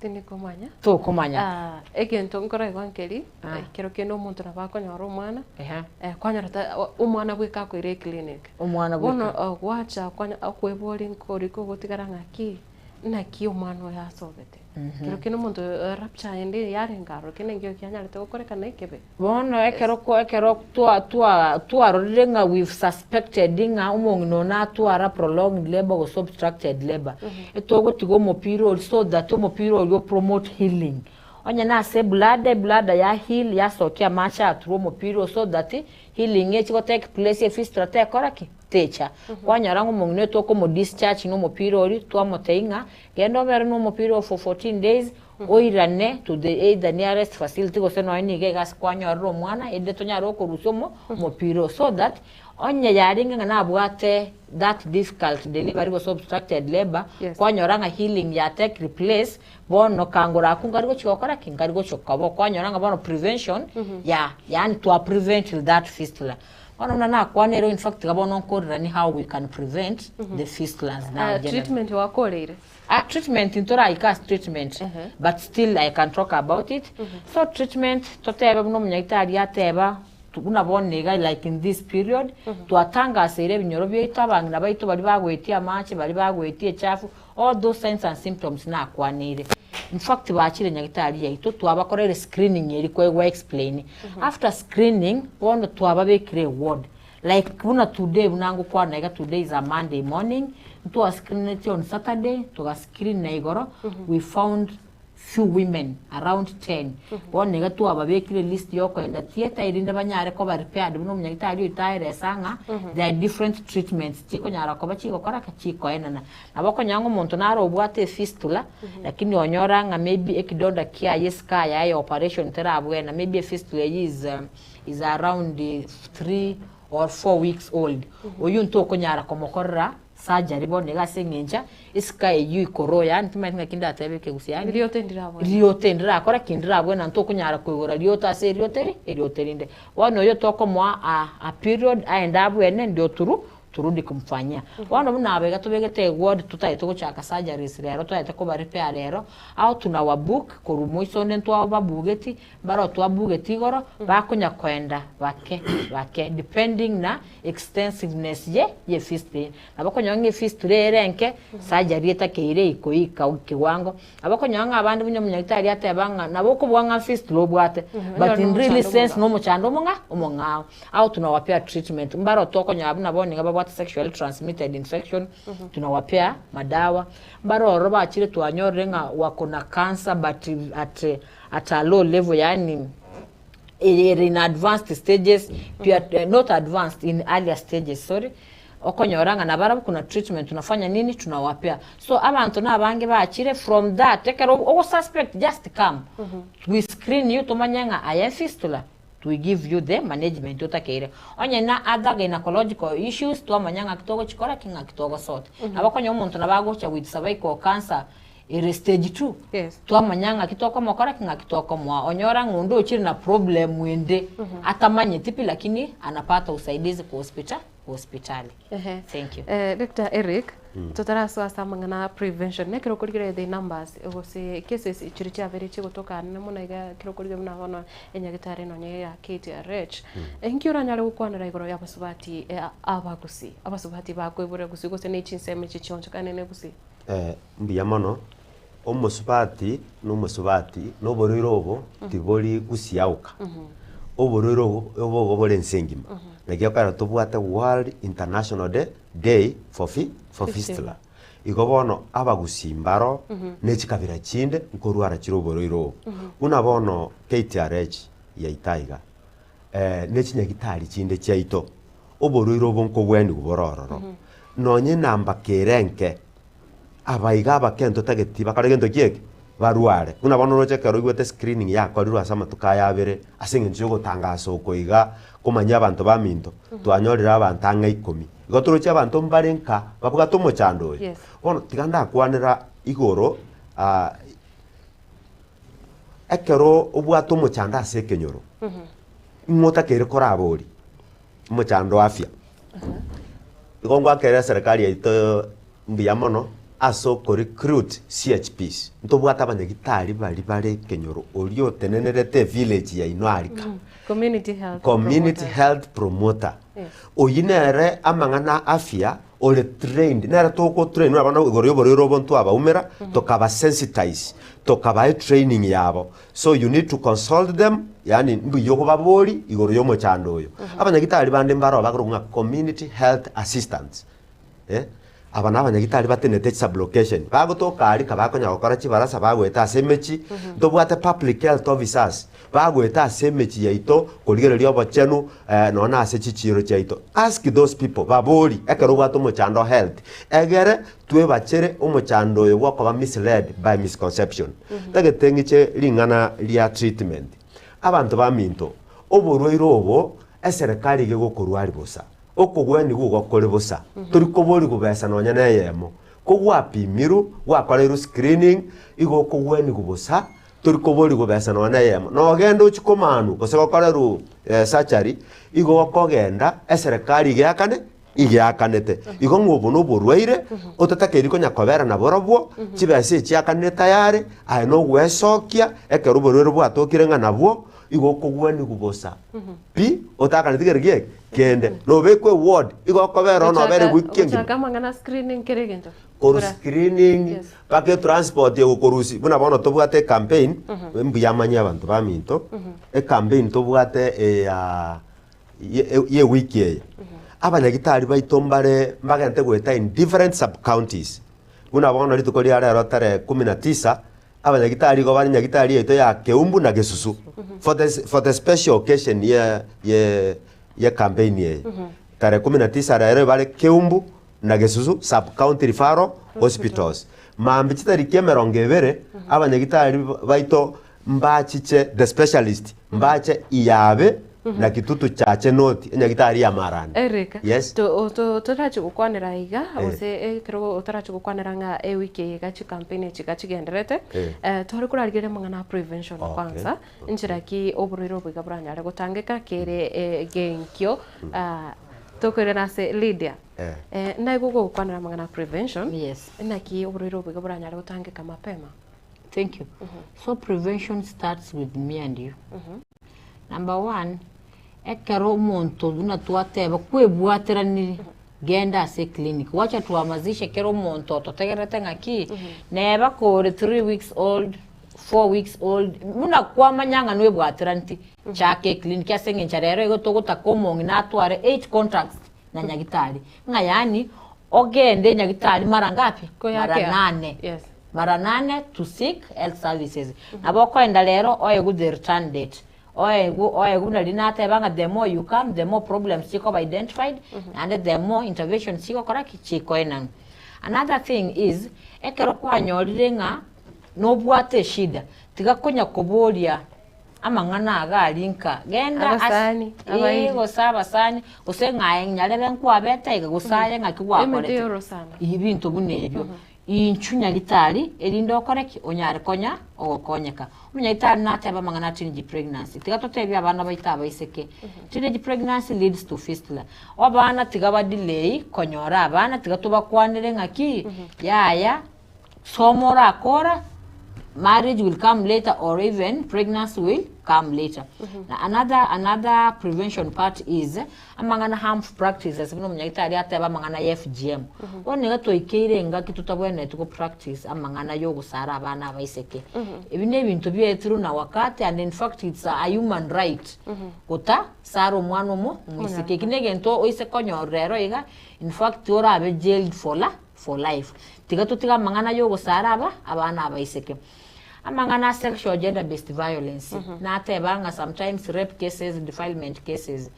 Tindi komanya. Tokomanya. Ah, egento nkoraigwa nkeri, Ah. ekero kende omonto nabo akonyora omwana, Ehe. kwanyora ta omwana bweka akoira eclinic. Omwana bweka. Bono gwacha kwanya okweboria nkorika ogotigara ng'aki, naki omwana oyo asogete. Kero kende omonto rapture ende yarenge aroro, kende nkio kianyarete gokorekana ekebe. Bono ekero ko ekero twa twa twarorire ng'a we've suspected ng'a omong'ina oyo natwara prolonged labour gose obstructed labour, etogotiga omopira oria so that omopira oria o promote healing. Onye nase ebladder, ebladder ya heal yasokia amache aturwe omopira oyo so that healing echi go take place efistula tekora ki? Techa. Kwanyora ng'a omong'ina oyo tokomo discharge na omopira oria, twamotebia ng'a Genda obere nomopira oo for 14 days, oirane to the either nearest facility gose nonya niga iga ase kwanyorera omwana erinde tonyare okorusia omo omopira oo so that onye yarenge ng'a nabwate that difficult delivery gose obstructed labour, Yes. kwanyora ng'a healing ya take place, bono kangora akwo nkari gochia gokora ki? Nkari gochia koba kwanyora ng'a bono prevention ya yaani twa prevent that fistula. Bono buna nakwanire in fact iga bono nkoreranie how we can prevent the fistulas now Ah, generally. treatment wakoreire? Ah, treatment ntoraika ase treatment but still I can talk about it. So treatment totebe buna omonyagitari ateba tu- buna bono iga like in this period twatangaseire ebinyoro biaito abang'ina baito baria bagoetia amache baria bagoetia echafu all those signs and symptoms nakwaneire. In fact bachire nyagitari yaito twabakoreire screening eria kwaigwa explain. After screening bono twababekire eward like buna today buna ngokwana iga today is a Monday morning ntwa screeneti on Saturday toga screen na igoro we found few women around 10 bono iga twababekire list ya okoenda theatre erinde banyare koba repaired buna omonyagitari oito aeresa ng'a there are different treatments chikonyara koba chigokora ki? Chikoenana. Nabo okonyora ng'a omonto nare obwate efistula, lakini onyora ng'a maybe ekidonda kiaye escar yaye ya operation terabwena, maybe efistula eyio is is around 3 or 4 weeks old, oyio ntokonyara komokorera surgery bono iga ase eng'encha escar eyio ikoro yaani timanyeti ng'aki ndatebe ekegusii yaani Riote ndirabwena. riote ndirakora ki ndirabwena ntokonyara koigora riote ase eriote ri eriote rinde. Bono oyio tokomoa a a period aende abwene ndio turu turudi kumfanyia. Bono buna aba iga tobegete eward totagete gochaka surgeries rero totagete koba repair rero, ao tunawabook korwa moiso onde ntwababugeti, mbaro twabugeti igoro, bakonya koenda bake bake depending na extensiveness ye ye fistula eye. Nabo okonyora ng'a efistula ere enke, surgery etakeire ikoika kiwango, nabo okonyora ng'a abande buna omonyagitari ateba ng'a nabo okobua ng'a fistula obwate, but in really sense na omochando omong'a omong'ao. Ao tunawapea treatment, mbaro tokonyora buna bono iga babwate sexually transmitted infection, tunawapea madawa, mbaro ororo bachire twanyorire ng'a wako na cancer but at at a low level yaani ere in advanced stages pia not advanced in earlier stages sorry, okonyora ng'a nabarabwo kuna treatment tunafanya nini tunawapea. So abanto nabange bachire from that ekero ogosuspect just come, we screen you tomanye ng'a aye fistula. We give you the management otakeire. Onye na other gynecological issues twamanya ng'aki togochikora ki ng'aki togosort. Nabo okonyora omonto nabo agocha with cervical cancer. Ere stage two, Yes. twamanya ng'aki tokomokora ki ng'aki tokomoa. Onyora ng'a onde ochire na problem ende, atamanyeti pi lakini anapata usaidizi kwa hospita kwa hospitali. Ehe. Thank you. Eh, Dr. Eric, totarasoa ase amang'ana a prevention, nekero okorigereria the numbers gose cases chiria chiabeire chigotoka anene mono iga ekero okorigereria buna bono enyagitari nonye ya KTRH, inki oranyare gokwanera igoro ya abasubati abagusii, abasubati bakoiborera gusii gose ne chinsemo echi chionchokanene gusii? Mbuya mono, omosubati na omosubati, na oborwaire obo tibori gosiaoka, oborwaire obo obogo bore ense engima. Naki ekero tobwate World International Day Day for fi for Fistula. Igo bono abagusii mbaro na chikabira chinde nkorwara chire oborwaire obo. Buna bono KTRH yaito aiga, ne chinyagitari chinde chiaito, oborwaire obo nkobwenigwa bore ororo. Nonye enamba kere enke, abaiga abake ntotageti bakore gento ki eke? Barware. Buna bono oroche ekero oigwete screening yakorirwe ase amatuko aya abere, ase eng'encho ya ogotangasa oko iga, komanyia abanto baminto, twanyorire abanto ang'e ikomi. Igo toroche abanto mbare nka babwate omochando oyo. Yes. Bono tiga ndakwanera igoro ekero obwate omochando ase ekenyoro, ng'o otakeire koraborie? Omochando o afya. Igo ngoakera eserekari yaito mbuya mono ase oko recruit CHPs. Ntobwate abanyagitari baria bare ekenyoro oria otenenerete evillage yaino arika. Community health Community promoters. health promoter. Yes. Oyio nere amang'ana a afya ore trained, nere toko train buna bono igoro ya oborwaire obo ntwabaumera, tokaba sensitize, tokabaa etraining yabo. So you need to consult them, yaani mbuya okobaboria igoro ya omochando oyo. Abanyagitari bande mbaro bakorokwa ng'a community health assistants, eh, aba na abanyagitari batenenete chisublocation, bagotoka aria ka bakonya gokora chibarasa bagoeta ase emechie, ntobwate public health officers, bagoeta ase emechie yaito korigereria obochenu nonya na ase chichiiro chiaito. Ask those people, baborie ekero obwate omochando o health, egere twebachere omochando oyo bwokoba misled by misconception. Tagete ng'iche ring'ana ria treatment. Abanto baminto, oborwaire obo eserekari iga egokorwari bosa, okogwenigwa igo kore bosa, tori koborigwa besa nonya na eyemo. Ko gwapimirwe, gwakoreirwe screening, igo okogwenigwa bosa, tori koborigwa besa nonya na eyemo. Nogende ochie komanwa gose gokorerwa surgery, igo okogenda eserekari iga eakane igeakanete. Igo ng'a obo noborwaire otatakeiri konya kobera naborobwo, chibesa echi chiakanire tayari, aye nogwesokia ekero oborwaire bwatokire ng'a nabwo, igo okogwenigwa bosa pi, otakaneti kere ki kende. Nobekwe eward, igo okobera oo nobere ewiki engima. Gochaka amang'ana screening kere egento. Korwa Kora. screening, Yes. mpaka etransport egokorusia, buna bono tobwate ecampaign, mbuya amanye abanto baminto, ecampaign tobwate eya y'ewiki eye, abanyagitari baito mbare mbagente goeta in different sub counties, buna bono rituko ria rero tarehe kumi na tisa, abanyagitari igo bare nyagitari yaito ya Keumbu na Gesusu for the for the special occasion ye ye ye campaign eye. Tarehe kumi na tisa rero ebare Keumbu na Gesusu sub county referral hospitals. Mambia chitariki emerongo ebere, abanyagitari baito Mbachiche the specialist mbache iyabe na kitutu chache noti enyagitari ya marani. Eric, Yes. to- to- torachi gokwanera iga Eh. gose ekero otarachi gokwanera ng'a ewiki eye iga chicampaign echi iga chigendererete Eh. eh, tware korarigereria amang'ana a prevention Okay, kwanza nchera ki oborwaire obo iga boranyare gotangeka kere egenkio ah, tokoirana ase Lydia Eh. eh, naigwe gokwanera amang'ana a prevention Yes. naki oborwaire obo iga boranyare gotangeka mapema Thank you. So prevention starts with me and you. Number one, ekero omonto buna twateba kwebwateranire genda ase eclinic wacha tuhamasishe kera omonto ototegererete ng'aki neba kore 3 weeks old 4 weeks old buna kwamanya ng'a nwebwateraneti chaka eclinic ase eng'encho rero igo togotaka omong'ina atware 8 contacts na nyagitari ng'a yaani ogende nyagitari mara ngapi mara Koyakea. nane Yes. mara nane to seek health services nabo okoenda rero oegwe the return date oegwe oegwe buna riria nateba ng'a the more you come the more problems chikoba identified naende the more interventions chigokora ki chikoenanwa another thing is ekero kwanyorire ng'a nobwate eshida tiga konya koboria amang'ana iga aria nka genda ase Abasani, abairi. eh, gose abasani gose ng'aye nyarebe nkwabete iga gose aye ng'aki Emete gwakorete yorosana. ebinto buna ebio. Inchu nyagitari, erinde okore ki? Onyare konya ogokonyeka. Omonyagitari natebe amang'ana a teenage pregnancy. Tiga totebie abana baito abaiseke, teenage pregnancy leads to fistula. Abana tiga ba delay konyora abana, tiga tobakwanere ng'aki, yaya, soma orakora, marriage will come later or even pregnancy will come later. Na another another prevention part is amang'ana harmful practices buna omonyagitari ateba amang'ana ya FGM. Bono iga twaikeire engaki totabwenereti go practice amang'ana ya ogosara abana abaiseke. Ebi na ebinto biaetirwe na wakati and in fact it's a human right gota sara omwana omo omoiseke. Eki na egento oise konyora ero iga in fact orabe jailed for la for life. Tiga totige amang'ana ya ogosara aba abana abaiseke. Amang'ana a sexual gender based violence, nateba ng'a sometimes rape cases, defilement cases,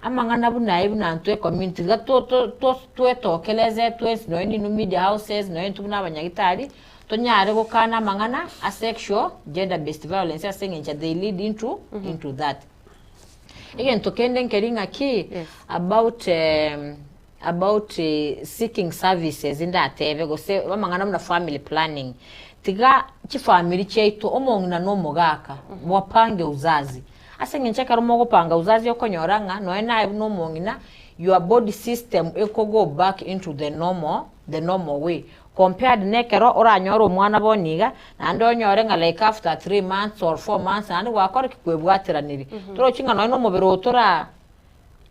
amang'ana buna ayio buna intwe ecommunity tiga to to to twetokereze twensi nonye ninwe media houses nonye intwe buna abanyagitari, tonyare gokana amang'ana a sexual gender based violence ase eng'encho they lead into into that. Egento kende nkeri ng'aki, Yes. about about seeking services ndatebe gose amang'ana buna family planning, tiga chifamiri chiaito omong'ina na omogaka wapange uzazi. Ase eng'encho ekero mogopanga uzazi okonyora ng'a nonye naye buna omong'ina your body system eko go back into the normal the normal way compared na ekero oranyore omwana bono iga naende onyore ng'a like after 3 months or 4 months naende gwakora ki? Kwebwateranirie. Torochi ng'a nonye na omobere oo tora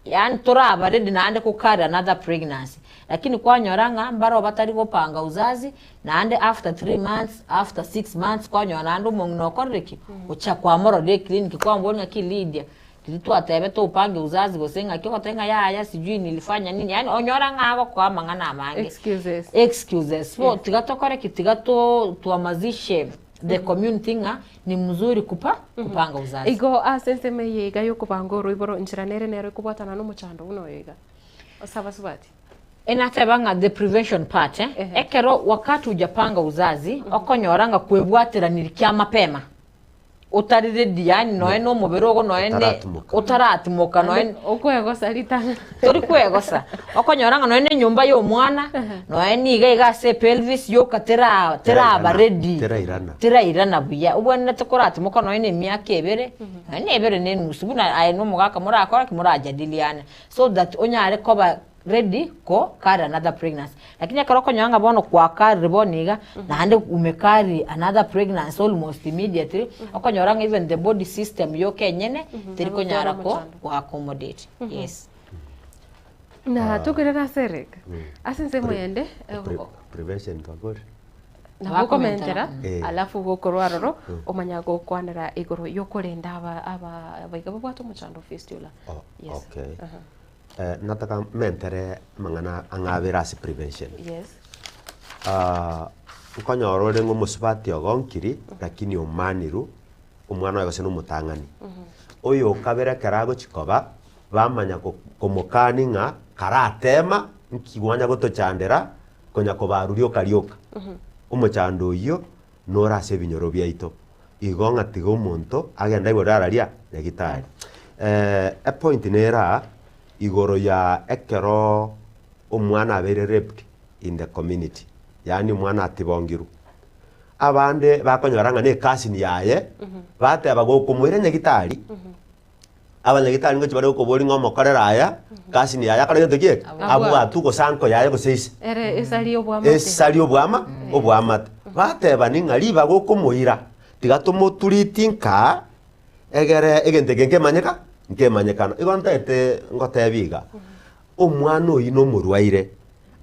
Yaani toraba ready naende ko carry another pregnancy lakini kwanyora ng'a mbaro batari gopanga uzazi naende after 3 months after 6 months kwanyora naende omong'ina okorire ki? Ocha kwamorora eclinic kwamboria ng'aki Lydia riria twatebete opange uzazi gose ng'aki ogoteba ng'a yaya sijui nilifanya nini yaani onyora ng'a agokoa amang'ana amange. Excuses. Excuses. So tiga tokore ki? Tiga to tuhamasishe the community ng'a ni mzuri kupa kupanga uzazi. Igo ase ensemo eye iga yokobanga oroiboro nchera nere nero ekobwatana na omochando buna oyo iga. Ase abasubati. Enateba ng'a the prevention part eh, ekero wakati hujapanga uzazi okonyora ng'a kwebwateraniri kia mapema otari ready yaani noe na omobere ogo noe ne Otaratimoka. otaratimoka noe Okwegosa ritang'ani. tori kwegosa okonyora ng'a noe na enyomba ya omwana noe niga iga ase epelvis yoka tera teraba Terairana, ready terairana. terairana buya obwenerete koratimoka noe na emiaka ebere noe na ebere na enusu buna aye na omogaka morakore ki morajadiliane so that onyare koba ready ko carry another pregnancy lakini ekero okonyora ng'a bono kwakarire bono iga naende umecarry another pregnancy almost immediately okonyora ng'a even the body system yoka enyene teri konyara ko Omochando. ko accommodate yes. Na tokerere ase Eric. Ase ensemo yende Prevention twakore. nabo okomentera Eh. alafu gokorwa aroro omanya gokwanera igoro yokorenda aba aba abaiga babwate omochando o fistula. Oh, Yes. okay. Eh, nataka mentere amang'ana ang'abere ase prevention. Yes. Ah, nkonyora ore ng'a omosubati ogonkiri lakini omaniru omwana oye gose na omotang'ani. Oyo okabere ekero agochi koba bamanya ko- komokani ng'a karatema nki gwanya gotochandera konya kobaruria okarioka. Omochando oyio nore ase ebinyoro biaito. Igo ng'a tiga omonto agende aigwe araria nyagitari. Epoint nere aa igoro ya ekero omwana abeire raped in the community, yaani omwana atibongirwe. Abande bakonyora ng'a na ecousin yaye, bateba gokomoira nyagitari, abanyagitari ngochi bare gokoboria ng'a omokorere aya, cousin yaye akore gento ki eke? Abwatwe gose uncle yaye gose ise. Ere esari obwamate. Esari obwama obwamate. Batebani ng'a ribaga okomoira, tiga tomoturiti nkaa, egere egento eke nkemanyeka nkemanyekana. Igo ntaete ngotebia iga, omwana oyio na omorwaire,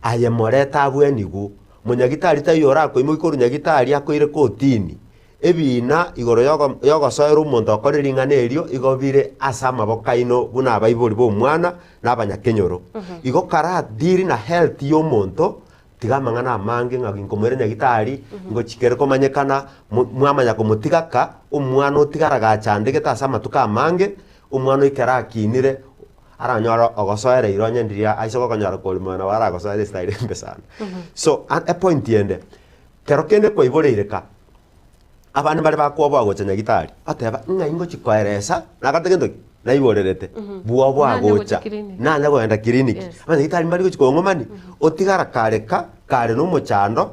aye morete abwenigu, monyagitari taiyo orakoimokia korwa nyagitari akoire kotini, ebina igoro yogo yogosoera omonto okore ring'ana erio igo bire ase amaboko aino buna abaibori ba omwana na abanyakenyoro. Igo kara deal na health ya omonto, tiga amang'ana amange ng'a ginkomoira nyagitari, ngochikere komanyekana, mo mwamanya komotiga ka, omwana otigara gachandegete ase amatuko amange, omwana oikere akinire, aranyore ogosoera iro onye ndiria aise gokonyora kori moyo nabo aragosoere estyle embe sana. So a epoint ende, kero kende kwaiboreire ka, abande mbare bakwoboa gocha nyagitari, oteba ng'ai ngochi koeresa, nagate gento ki? Naiborerete, bwoboa Nanya gocha gocha, clinic. nanya kogenda clinic, Yes. abanyagitari mbari gochi kong'omani, otigara kare ka, kare na omochando.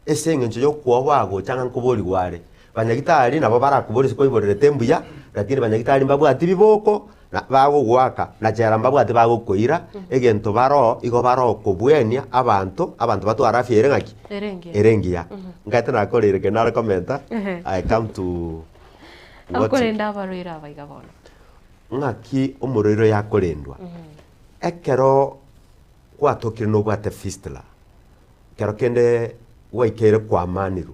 Ase eng'encho y'okwoboa gocha ng'a nkoborigwa are. Banyagitari nabo barakoborie ase koiborerete mbuya, lakini banyagitari mbabwati biboko, na bagogoaka, na chela mbabwati bagokoira, egento baroo igo baroo kobwenia abanto, abanto batware afya ere ng'aki? Ere engiya. Ere engiya. Nkaete nakoreire kende nare komenta, Ehe. I come to what Okorenda abarwaire aba iga bono. ng'aki omorwaire oyo akorendwa. Ekero gwatokire nobwate fistula, Ekero kende gwaikeire kwamanirwe,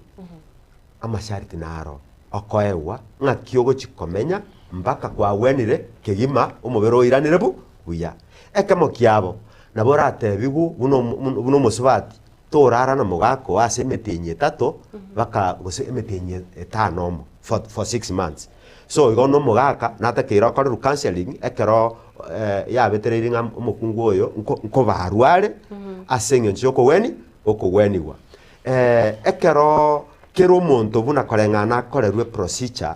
amasharti naro okoegwa ng'aki ogochi komenya mpaka kwagwenire kegima omobere oiranire bu buya. Ekemo kiabo, nabo oratebigwe buna omo buna omosubati, torara na omogaka oo ase emetienyi etato mpaka gose emetienyi etano omo for for six months. So igo na omogaka natakeire okorerwe counselling ekero yabetereiri ng'a omokungu oyo nko nkobarwa are ase eng'encho ya okogweni okogwenigwa. Ekero kera omonto buna koreng'ana akorerwe procedure,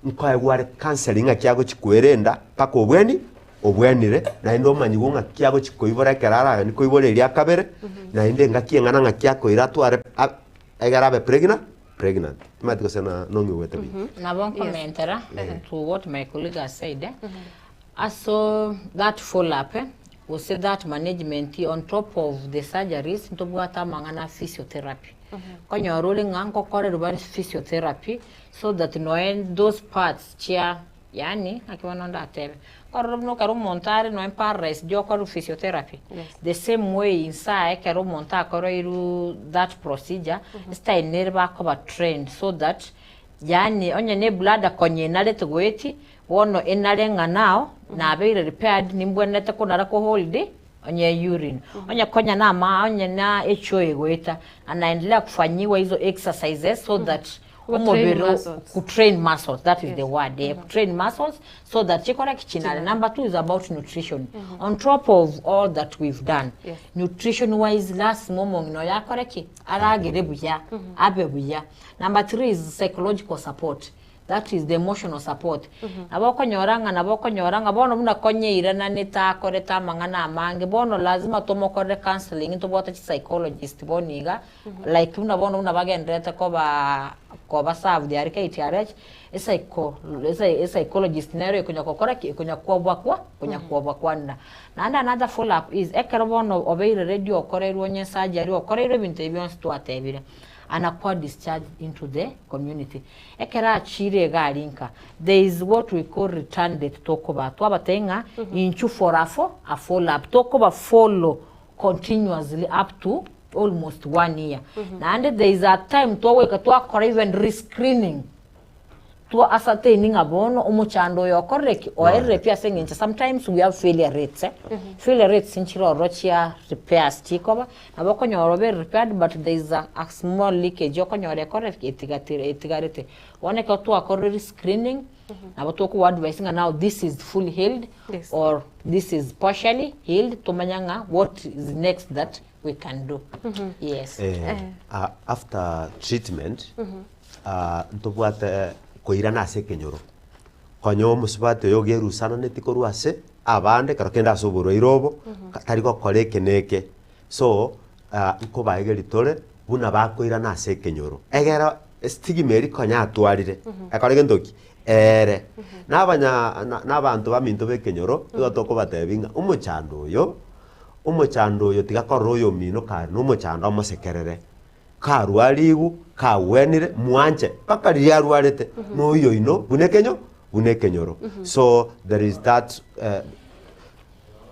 nkoegwa are counselling ng'aki agochi kwerenda mpaka obweni obwenire, naende omanyigwe ng'aki agochi koibora ekero araganie koibora eria kabere, naende engaki eng'ana ng'aki akoira atware a- egere abe pregna pregnant. Timanyeti gose na nong'igwete buya. Nabo nkomentera to what my colleague has said eh, aso that follow up eh, gose that management on top of the surgeries ntobwate amang'ana a physiotherapy. Okonyora ore ng'a nkokorerwa bare physiotherapy so that noe those parts chia yaani naki bono ndatebe, nkorora buna ekero omonto are noe paralyzed okorerwa physiotherapy, the same way inse ekero omonto akoroirwe that procedure, estyle nere bakoba trained so that yaani onye ne ebladder konya enarete goetia, bono enare ng'a now nabeire repaired nimbwenerete konara ko hold onye urine, onye konya na ama onye na echoo egoeta, anaendelea kufanyiwa hizo exercises so that Kutrain omobere o- muscles. kutrain muscles that is Yes. the word eh, kutrain muscles so that chikore ki chinare number two is about nutrition on top of all that we've done Yes. nutrition wise lasima omong'ina oyo akore ki aragere buya abe buya number three is psychological support that is the emotional support nabo okonyora ng'a nabo okonyora ng'a bono buna konyeirananete akorete amang'ana amange bono lazima tomokorere counselling ntobwate chi psychologist bono iga Like buna bono buna bagendererete koba koba served aria KTRH, epsycho epsychologist nero ekonya gokora ki? Ekonya kobakwa konya kobakwanera. Naende another follow up is ekero bono obeire ready okoreirwe onye surgery okoreirwe ebinto ebi bionsi twatebire, anakuwa discharged into the community. Ekero achire iga aria nka, there is what we call return date tokobaa, twabatebia ng'a inchuo for a fo a follow up, tokoba follow continuously up to almost one year naende there is a time twagoika twakora even rescreening twa ascertain ng'a bono omochando oyo okorire ki oerire pi ase eng'encho sometimes we have failure rates eh failure rates nchire ororo chia repairs chikoba nabo okonyora obe repaired but there is a, a small leakage okonyora ekorire ki etigatire etigarete bono ekero twakorire rescreening Nabo tokoba advise ng'a now this is fully healed Yes. or this is partially healed tomanya ng'a what is next that we can do. Yes. Eh, a- after treatment ah, ntobwate koirana ase ekenyoro konya omosubati oyo ogerusananeti korwa ase abande ekero kende ase oborwaire obo tari gokora eke na eke so ah, nkobaegeria tore buna bakoirana ase ekenyoro egera Estigma eria konya atwarire, ekore gento ki? Eere. Nabanya na nabanto baminto b'ekenyoro, igo tokobatebia ng'a omochando oyo, omochando oyo tiga korora oyomino kare na omochando omosekerere. Karwarigwe, kagwenire, mwanche mpaka riria arwarete, na oyoino buna ekenyo buna ekenyoro. So there is that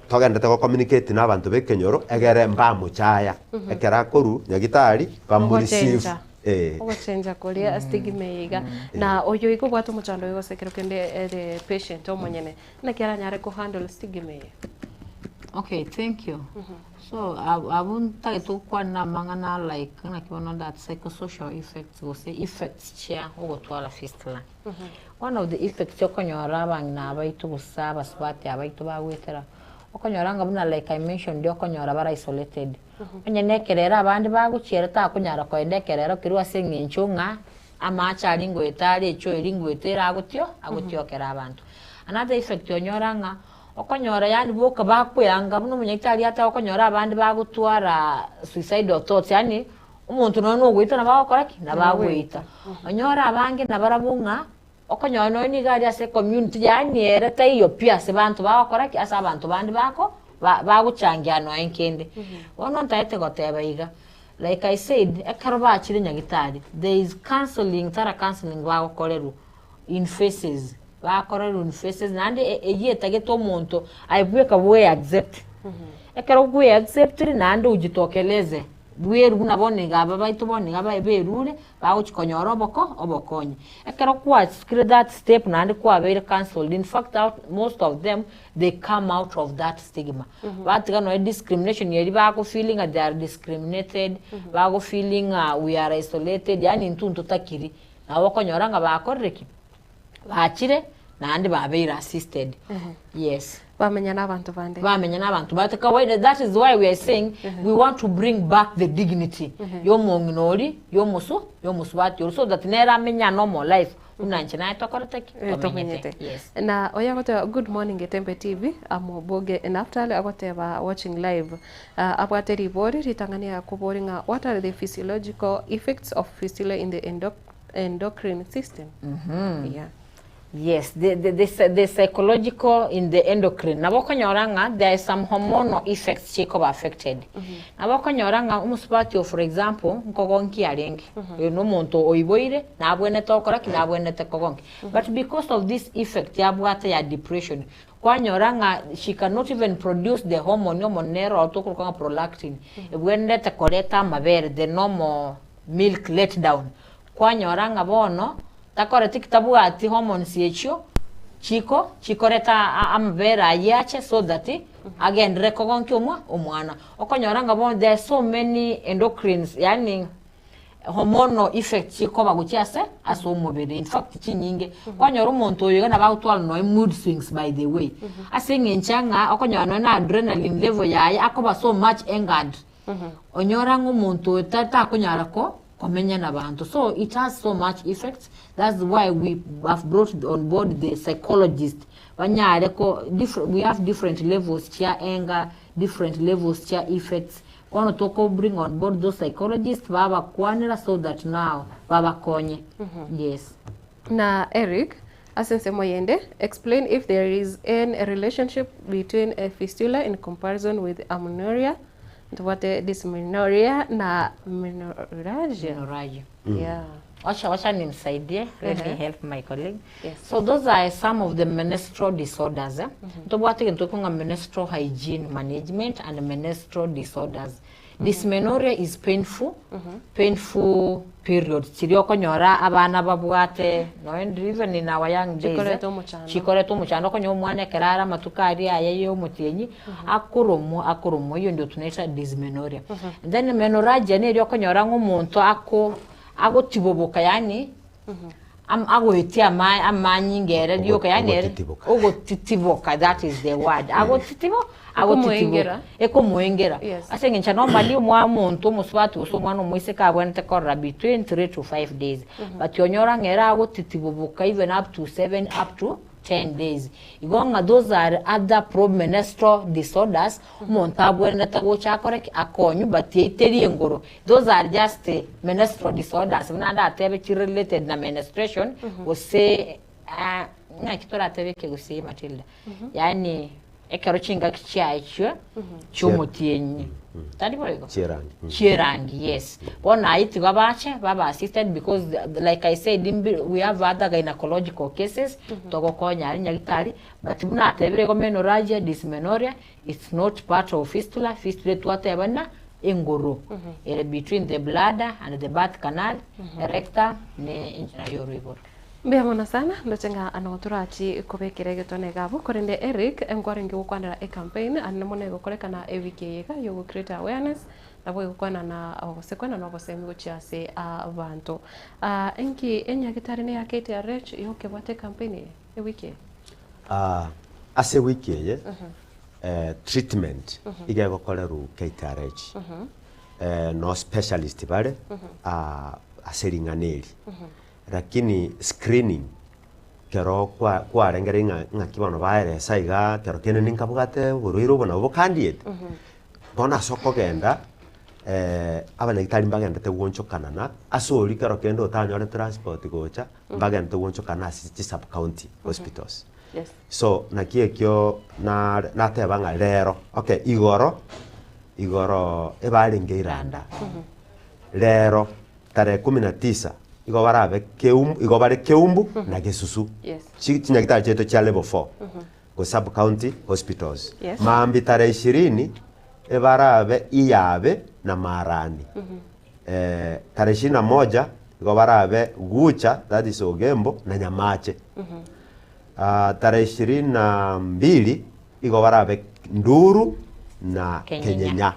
togenderete go communicate na abanto b'ekenyoro egere mbamochaya ekero akorwa nyagitari bamoreceive Ogochenja. eh. Ogochenja koria stigma eye iga. Na oyo iga obwate omochando oyo gose ekero kende ere patient omonyene, naki aranyare ko handle stigma eye? Okay, thank you. So ab- abwo ntagete gokwana amang'ana like naki bono that psychosocial effects gose effects chia ogotwara fistula. One of the effects okonyora abang'ina abaito gose abasubati abaito bagoetera, okonyora ng'a buna like I mentioned okonyora bare isolated. Onye na ekerero abande bagochiera takonyara koenda ekerero keria ase eng'encho ng'a amache aria ngoeta are echoo eria ngoeta ere agotio agotiokera abanto. Another effect onyora ng'a okonyora yaani boka bakoeanga buna omonyagitari ateba okonyora abande bagotwara suicidal thoughts yaani. Omonto nonya na ogoita nabo agokora ki? Nabo agoita. Onyore abange nabarabwo ng'a, okonyora nonya nigo aria ase ecommunity yaani ere taiyo pi ase banto bagokora ki? Ase abanto bande bako ba bagochangia nonya nkende. Bono ntaete goteba iga, like I said, ekero bachire nyagitari, there is counselling thorough counselling bagokorerwa in phases, bakorerwa in phases naende eyio etagete omonto aye bweka bwe accept. Ekero bwe acceptire naende ojitokeleze. Bweru buna bono iga aba baito bono iga baye berure, bagochia konyora oboko obokonyi. Ekero kwasikire that step naende kwabeire counselled, in fact out most of them they come out of that stigma. Batiga nonya discrimination eria bago feeling ng'a they are discriminated, bago feeling ng'a we are isolated, yaani intwe ntotakiri. Nabo okonyora ng'a bakorire ki? Bachire naende babeire assisted. Yes. Bamenya na abanto bande. Bamenya na abanto bate kawaida that is why we are saying we want to bring back the dignity yomong'ina oria yomosu yomosubati oria so that nere amenye a normal life buna inche naye tokorete ki? Eh, tomenyete. Yes. Na oyo agoteba good morning Getembe TV amo Boge Naftali agoteba watching live uh, abwate ribori ritang'ani akobori ng'a what are the physiological effects of fistula in the endo endocrine system? Yeah. Yes, the, the, the, psy- the psychological in the endocrine. Nabo okonyora ng'a there is some hormonal effects chikoba affected. Nabo okonyora ng'a omosubati oyo for example, nkogonkia arenge. Oyo na omonto oiboire, nabwenerete gokora ki? Nabwenerete kogonkia. But because of this effect yabwate ya depression, kwanyora ng'a she cannot even produce the hormone omonene ero tokoroka ng'a prolactin, ebwenerete koreta amabere, the normal milk let down. Kwanyora ng'a bono takoreti ki tabwati hormones echio chiko chikoreta amabere ayio ache so that agenderere kogonkia omwa omwana. Okonyora ng'a bono there are so many endocrines yaani hormonal effects chikoba gochia ase ase omobere in fact chinyinge. Kwanyora omonto oyo iga nabo agotwara nonya mood swings by the way, ase eng'encho ng'a okonyora nonya na adrenaline level yaye akoba so much angered. Onyora ng'a omonto oyo ta takonyara ko komenya nabanto so it has so much effects that's why we have brought on board the psychologist banyare ko differ we have different levels chia anger, different levels chia effects bono toko bring on board those psychologists babakwanera so that now babakonye yes. Na Eric, ase ensemo yende, explain if there is any relationship between a fistula in comparison with amenorrhea, ntobwate dysmenorrhea na menorrhagia. Menorrhagia. Yeah. Wacha wacha nimsaidie, let me Ehe. help my colleague. Yes. So those are some of the menstrual disorders. Eh? Ntobwate egento ekong'a menstrual hygiene management and menstrual disorders. Dysmenorrhea is painful, painful periods chiria okonyora abana babwate nonya even in our young days Chikoreta omochando. chikoreta omochando okonyora omwana ekero are amatuko aria aye ya omotienyi akoromwa akoromwa eywo ndio tunaita dysmenorrhea. Then menorrhagia neria okonyora ng'a omonto ako agotiboboka yaani Am- agoetia ama- amanyinga ere rioka yaani ere Ogotitiboka. ogotitiboka that is the word agotitibo Ekomoengera. agotitiboka ekomoengera Yes. ase eng'encho normally omwa omonto omosubati gose omwana omoiseke abwenerete korora between 3 to 5 days but onyora ng'a ere agotitiboboka even up to 7 up to 10 days igo ng'a those are other pro menstrual disorders omonto abwenerete gocha akore ki akonywe but eiteri engoro Those are just menstrual disorders buna ndatebe chi related na menstruation gose ah, ng'aki toratebe ekegusii Matilda yaani ekero chingaki chiachwe chiomotienyi tari boigo Chierangi. chierangi yes bono ayio tiga bache babe assisted because like I said mbi- we have other gynecological cases togokonya aria nyagitari but buna atebire igo menorrhagia dysmenorrhea It's not part of fistula, fistula twateba na engoro ere between the bladder and the birth canal, rectum ne enchera y'oroiboro. Mbuya mono sana, ndoche ng'a ano torachi kobekera egetone iga abwo, korende Eric, nkwarenge gokwanera ecampaign ande mono egokorekana ewiki eye iga yogo create awareness, nabo egokwana na gose koenana obosemi gochia ase abanto. Inki enyagitari ne ya KTRH yokebwata ecampaign eye ewiki eye? Ah, ase ewiki eye eh, treatment iga egokorerwa KTRH eh, no specialist bare ah, ase ring'ana eri lakini screening kero kwa kwarengere ng'a ng'aki bono baeresa igaa kero kende ninkabwate oborwaire obo nabo bokandiete, bono ase okogenda. Abanyagitari mbagendete gwonchokanana ase oria kero kende otanyore transport gocha, mbagendete gwonchokana ase chi sub county hospitals. Yes. So naki ekio nare nateba ng'a rero, okay igoro, igoro ebarenge iranda, rero tarehe kumi na tisa igo barabe keumbu igo bare keumbu na gesusu. Yes. Chi chinyagitari chiaito chia level four. Gose sub county hospitals. Yes. Maambia tarehe ishirini ebarabe Iyabe na Marani. Tarehe ishirini na moja igo barabe Gucha that is Ogembo na Nyamache. Tarehe ishirini na mbili igo barabe Nduru na Kenyenya. Kenyenya.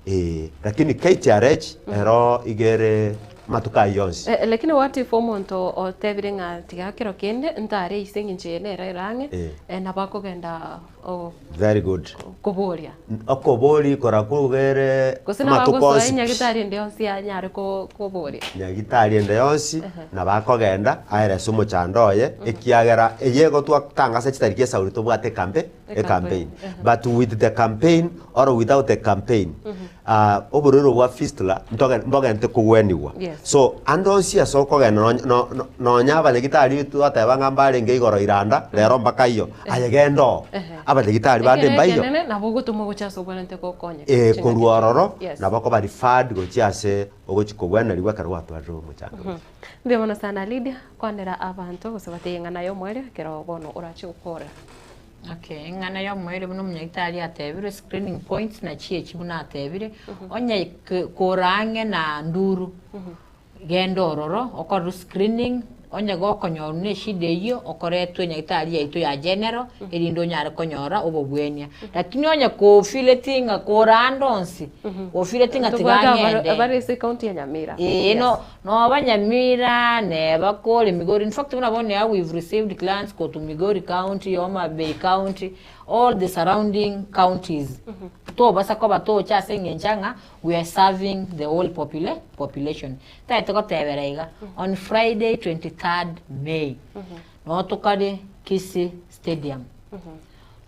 Eeh, lakini KTRH ero iga ere amatuko ayio onsi. Eh, lakini what if omonto otebire ng'a tiga kero kende ntare ase eng'encho eye nere ere ang'e, Eh. eh, nabo akogenda o- Very good. koboria. Okobori korakwo iga ere Gose nabo amatuko agosoa onsi pi. enyagitari ende yonsi anyare ko- koboria. Nyagitari ende yonsi nabo akogenda aerese omochando oye, ekiagera eye egotwatangasa chitariki esauri tobwate ekampe ecampaign but with the campaign or without the campaign ah, oborwaire bwa fistula ntoge mbogente kogwenigwa Yes. so ande onsi ase okogenda nonya no- no- nonya abanyagitari twateba ng'a mbarenge igoro iranda rero mpaka iyo aye genda oo abanyagitari bande Ekero mbaiyo ekenene nabo ogotoma gocha ase obwenerete gokonya. Eh, Chingaki korwa ororo Yes. nabo okoba referred gochia ase ogochi kogwenerigwa ekero gwatwarire omochando oria. Mbuya mono sana Lydia, kwanera abanto gose batebie ng'a naye omoerio ekero bono orache gokora. Okay, eng'ana y'omoerio buna omonyagitari atebire, screening points nachi echi buna atebire, onye ke- kore ang'e na nduru, genda ororo okorerwe screening, onye gokonyorwa na eshida eyio, okoretwe enyagitari yaito ya general, erinde onyare konyora obobwenia. Lakini onye kofileti ng'a kore ande onsi, ofileti ng'a tiga Tobwate abare ng'ende. abare ase ekaunti ya Nyamira. Ee, Yes. no noba Nyamira, neba kore Migori, in fact buna bono iga we've received clients korwa Migori county, Homa Bay county, all the surrounding counties. Tobasa koba tocha ase eng'encho ng'a we are serving the whole popula population. Ntagete gotebera iga, on Friday 23rd May, noo tokare Kisii Stadium.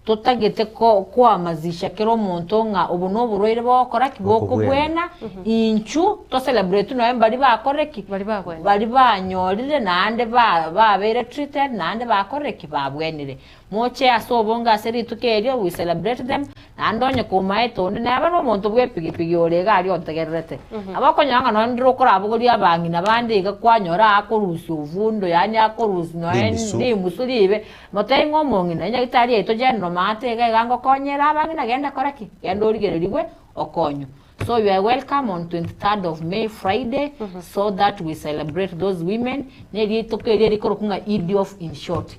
Totagete ko koamazisha kera omonto ng'a obo noborwaire bogokora ki? Bokobwena. Bokobwena, inchu to celebrate nonya mbaria bakorire ki? Baria babwenire. Baria banyorire naende ba babeire treated naende bakorire ki? Babwenire. Moche ase obonge ase rituko erio, we celebrate them, naende onye komaete onde neba na omonto bwa epigipigi ore iga aria ontegererete. Nabo okonyora ng'a nonye ndire okorabogoria abang'ina bande iga kwanyora akorusia ovundo yaani akorusia nonye Rimisu. rimusu ribe, Motebie ng'a omong'ina, enyagitari yaito General maate iga iga ngokonyere abang'ina genda kora ki? Genda origererigwe okonywe. So you are welcome on 23rd of May Friday so that we celebrate those women ne rituko eria rikorokwa ng'a IDEOF in short,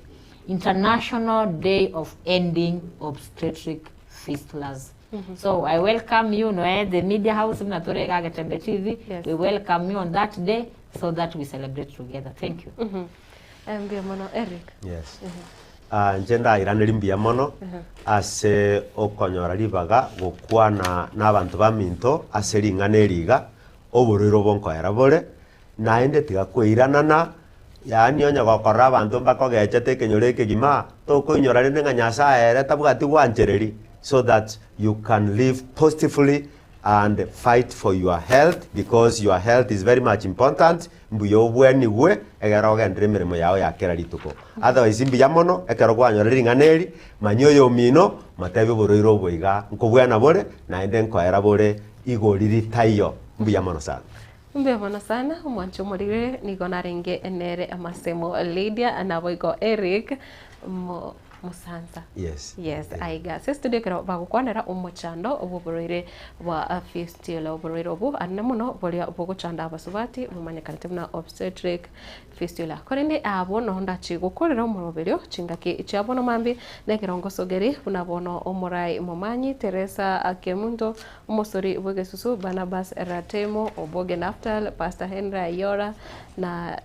International Day of Ending Obstetric Fistulas. So I welcome you noe the media house buna tore iga Getembe TV, Yes. we welcome you on that day so that we celebrate together. Thank you. Mbuya mono Eric. Yes. Ah, inche ndairaneri mbuya mono ase okonyora ribaga gokwana na abanto baminto ase ring'ana eri iga, oborwaire obo nkoera bore, naende tiga koiranana, yaani onye gokorora abanto mbakogechete ekenyoro ekegima, tokoinyora rende ng'a Nyasaye ere tabwati gwanchereri, so that you can live positively and fight for your health because your health is very much important, mbuya obwenigwe egere ogenderere emeremo yao ya kera rituko. Otherwise mbuya mono ekero kwanyora ring'ana eri, manya oyomino, motebie oborwaire obo iga nkobwena bore naende nkoera bore igori ritaiyo. Mbuya mono sana. Mbuya mono sana omwancho omoriri nigo narenge nere Amasemo Lydia naboigo Eric mo Musansa. Yes. Yes, aiga ase studio ekero bagokwanera omochando bw'oborwaire bwa fistula oborwaire obo anene mono boria bogochanda abasubati bomanyekanete buna obstetric fistula. Korende abwo noho ndachi gokorera omoroberio chingaki chia bono mambia na ekero ngosogeri buna bono omorai Momanyi Teresa Kemunto omosori bw'egesusu Barnabas Ratemo Oboge Naftal Pastor Henry Ayora na.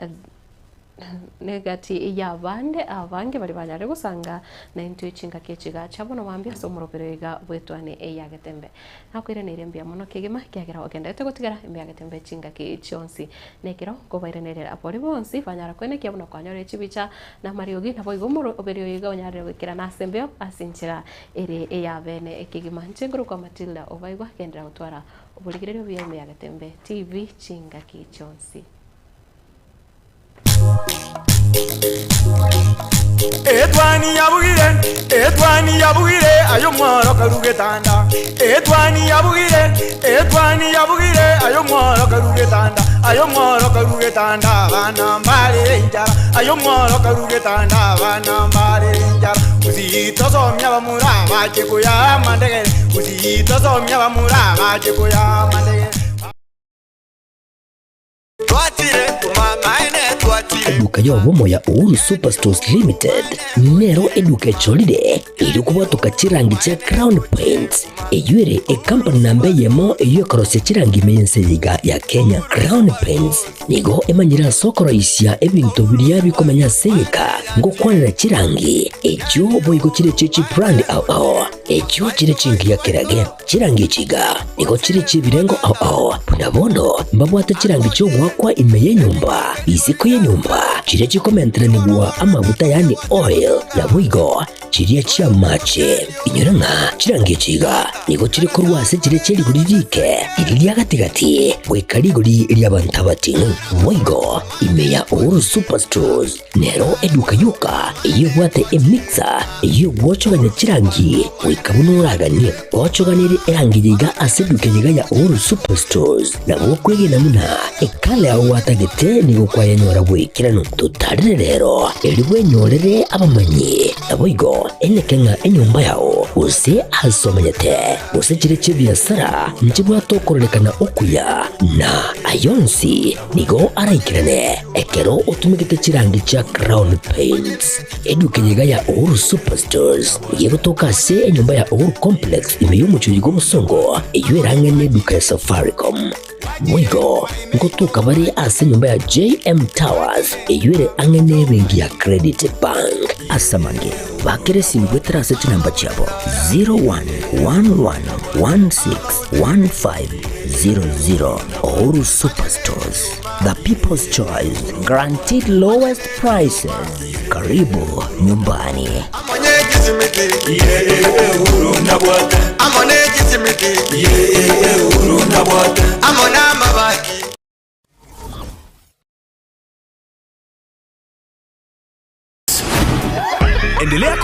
Negati y'abande abange baria banyarire gosanga naintwe chingaki echi gacha bono mambia ase omorobero iga bw'etwani ya Getembe. Nakoiraneire mbuya mono kegima ekiagera ogenderete gotigara ime ya Getembe chingaki chionsi. Na ekero nkobairanere abori bonsi banyara koenekia buna kwanyorire chibicha na amariogi naboigo omoroberi oyo iga onyarire goikerana ase embeo ase enchera ere ey'abeene kegima. Inche nkorokwa Matilda Obaigwa genderera gotwara oborigereria obuya ime ya Getembe TV chingaki chionsi. Etwani yabugire, etwani yabugire, aye omworo karu getanda. Etwani yabugire, etwani yabugire, aye omworo karu getanda. Aye omworo karu getanda, abana mbarere enchara. Aye omworo karu getanda, abana mbarere enchara. Gusii tosomia abamura bache koyaa amandegere, Gusii tosomia abamura bache koyaa amandegere. Eduka y'obomo ya Uhuru Superstores Limited nero eduka echorire erio kobwatoka chirangi chia Crown Paints, eyio ere ekampani namba eyemo eyio ekorosia chirangi ime y'ense eye iga ya Kenya. Crown Paints nigo emanyire ase okoroisia ebinto biria bikomenya ase egeka ngokwanera chirangi echio boigo chire chie chibrand ao ao echio chire chingiya kerage. Chirangi echi iga nigo chire chi'ebirengo ao ao, buna bono mbabwate chirangi chi'ogoakwa ime y'enyomba, isiko y'enyomba, chiria chikomenteranigwa amaguta yaani oil, naboigo chiria chi'amache. Inyora ng'a chirangi echi iga nigo chire korwa ase chiria chie rigori riike, riria ria gati-gati, goika rigori ri'abanto abating'u. Boigo ime ya Uhuru Superstores Nero eduka yoka eyio ebwate emixer eyio egwochogania chirangi goika buna oraganie. Gochoganerie erangi eye iga ase eduka eye iga ya Uhuru Superstores nabo okwegena buna ekala yao gwatagete nigo kwayenyora bw'ekeranu. Totarere rero erio bwenyorere abamanyi naboigo eneke ng'a enyomba yao gose ase omenyete gose chire chi'ebiasara nchibwate okororekana okuya na ayonsi Nigo araikerane ekero otumegete chirangi chia Crown Paints. Eduka eye iga ya Uhuru Superstores nigo egotoka ase enyomba ya Uhuru Complex ime y'omochie oyo bw'obosongo eyio ere ang'e n'eduka ya Safaricom. Boigo ngotoka bare ase enyomba ya JM Towers eyio ere ang'e n'ebenki ya Credit Bank. Ase amange, bakera esimi goetera ase chinamba chiabo 0111161500. Uhuru Superstores, the people's choice, guaranteed lowest prices. Karibu nyumbani. Endelea ku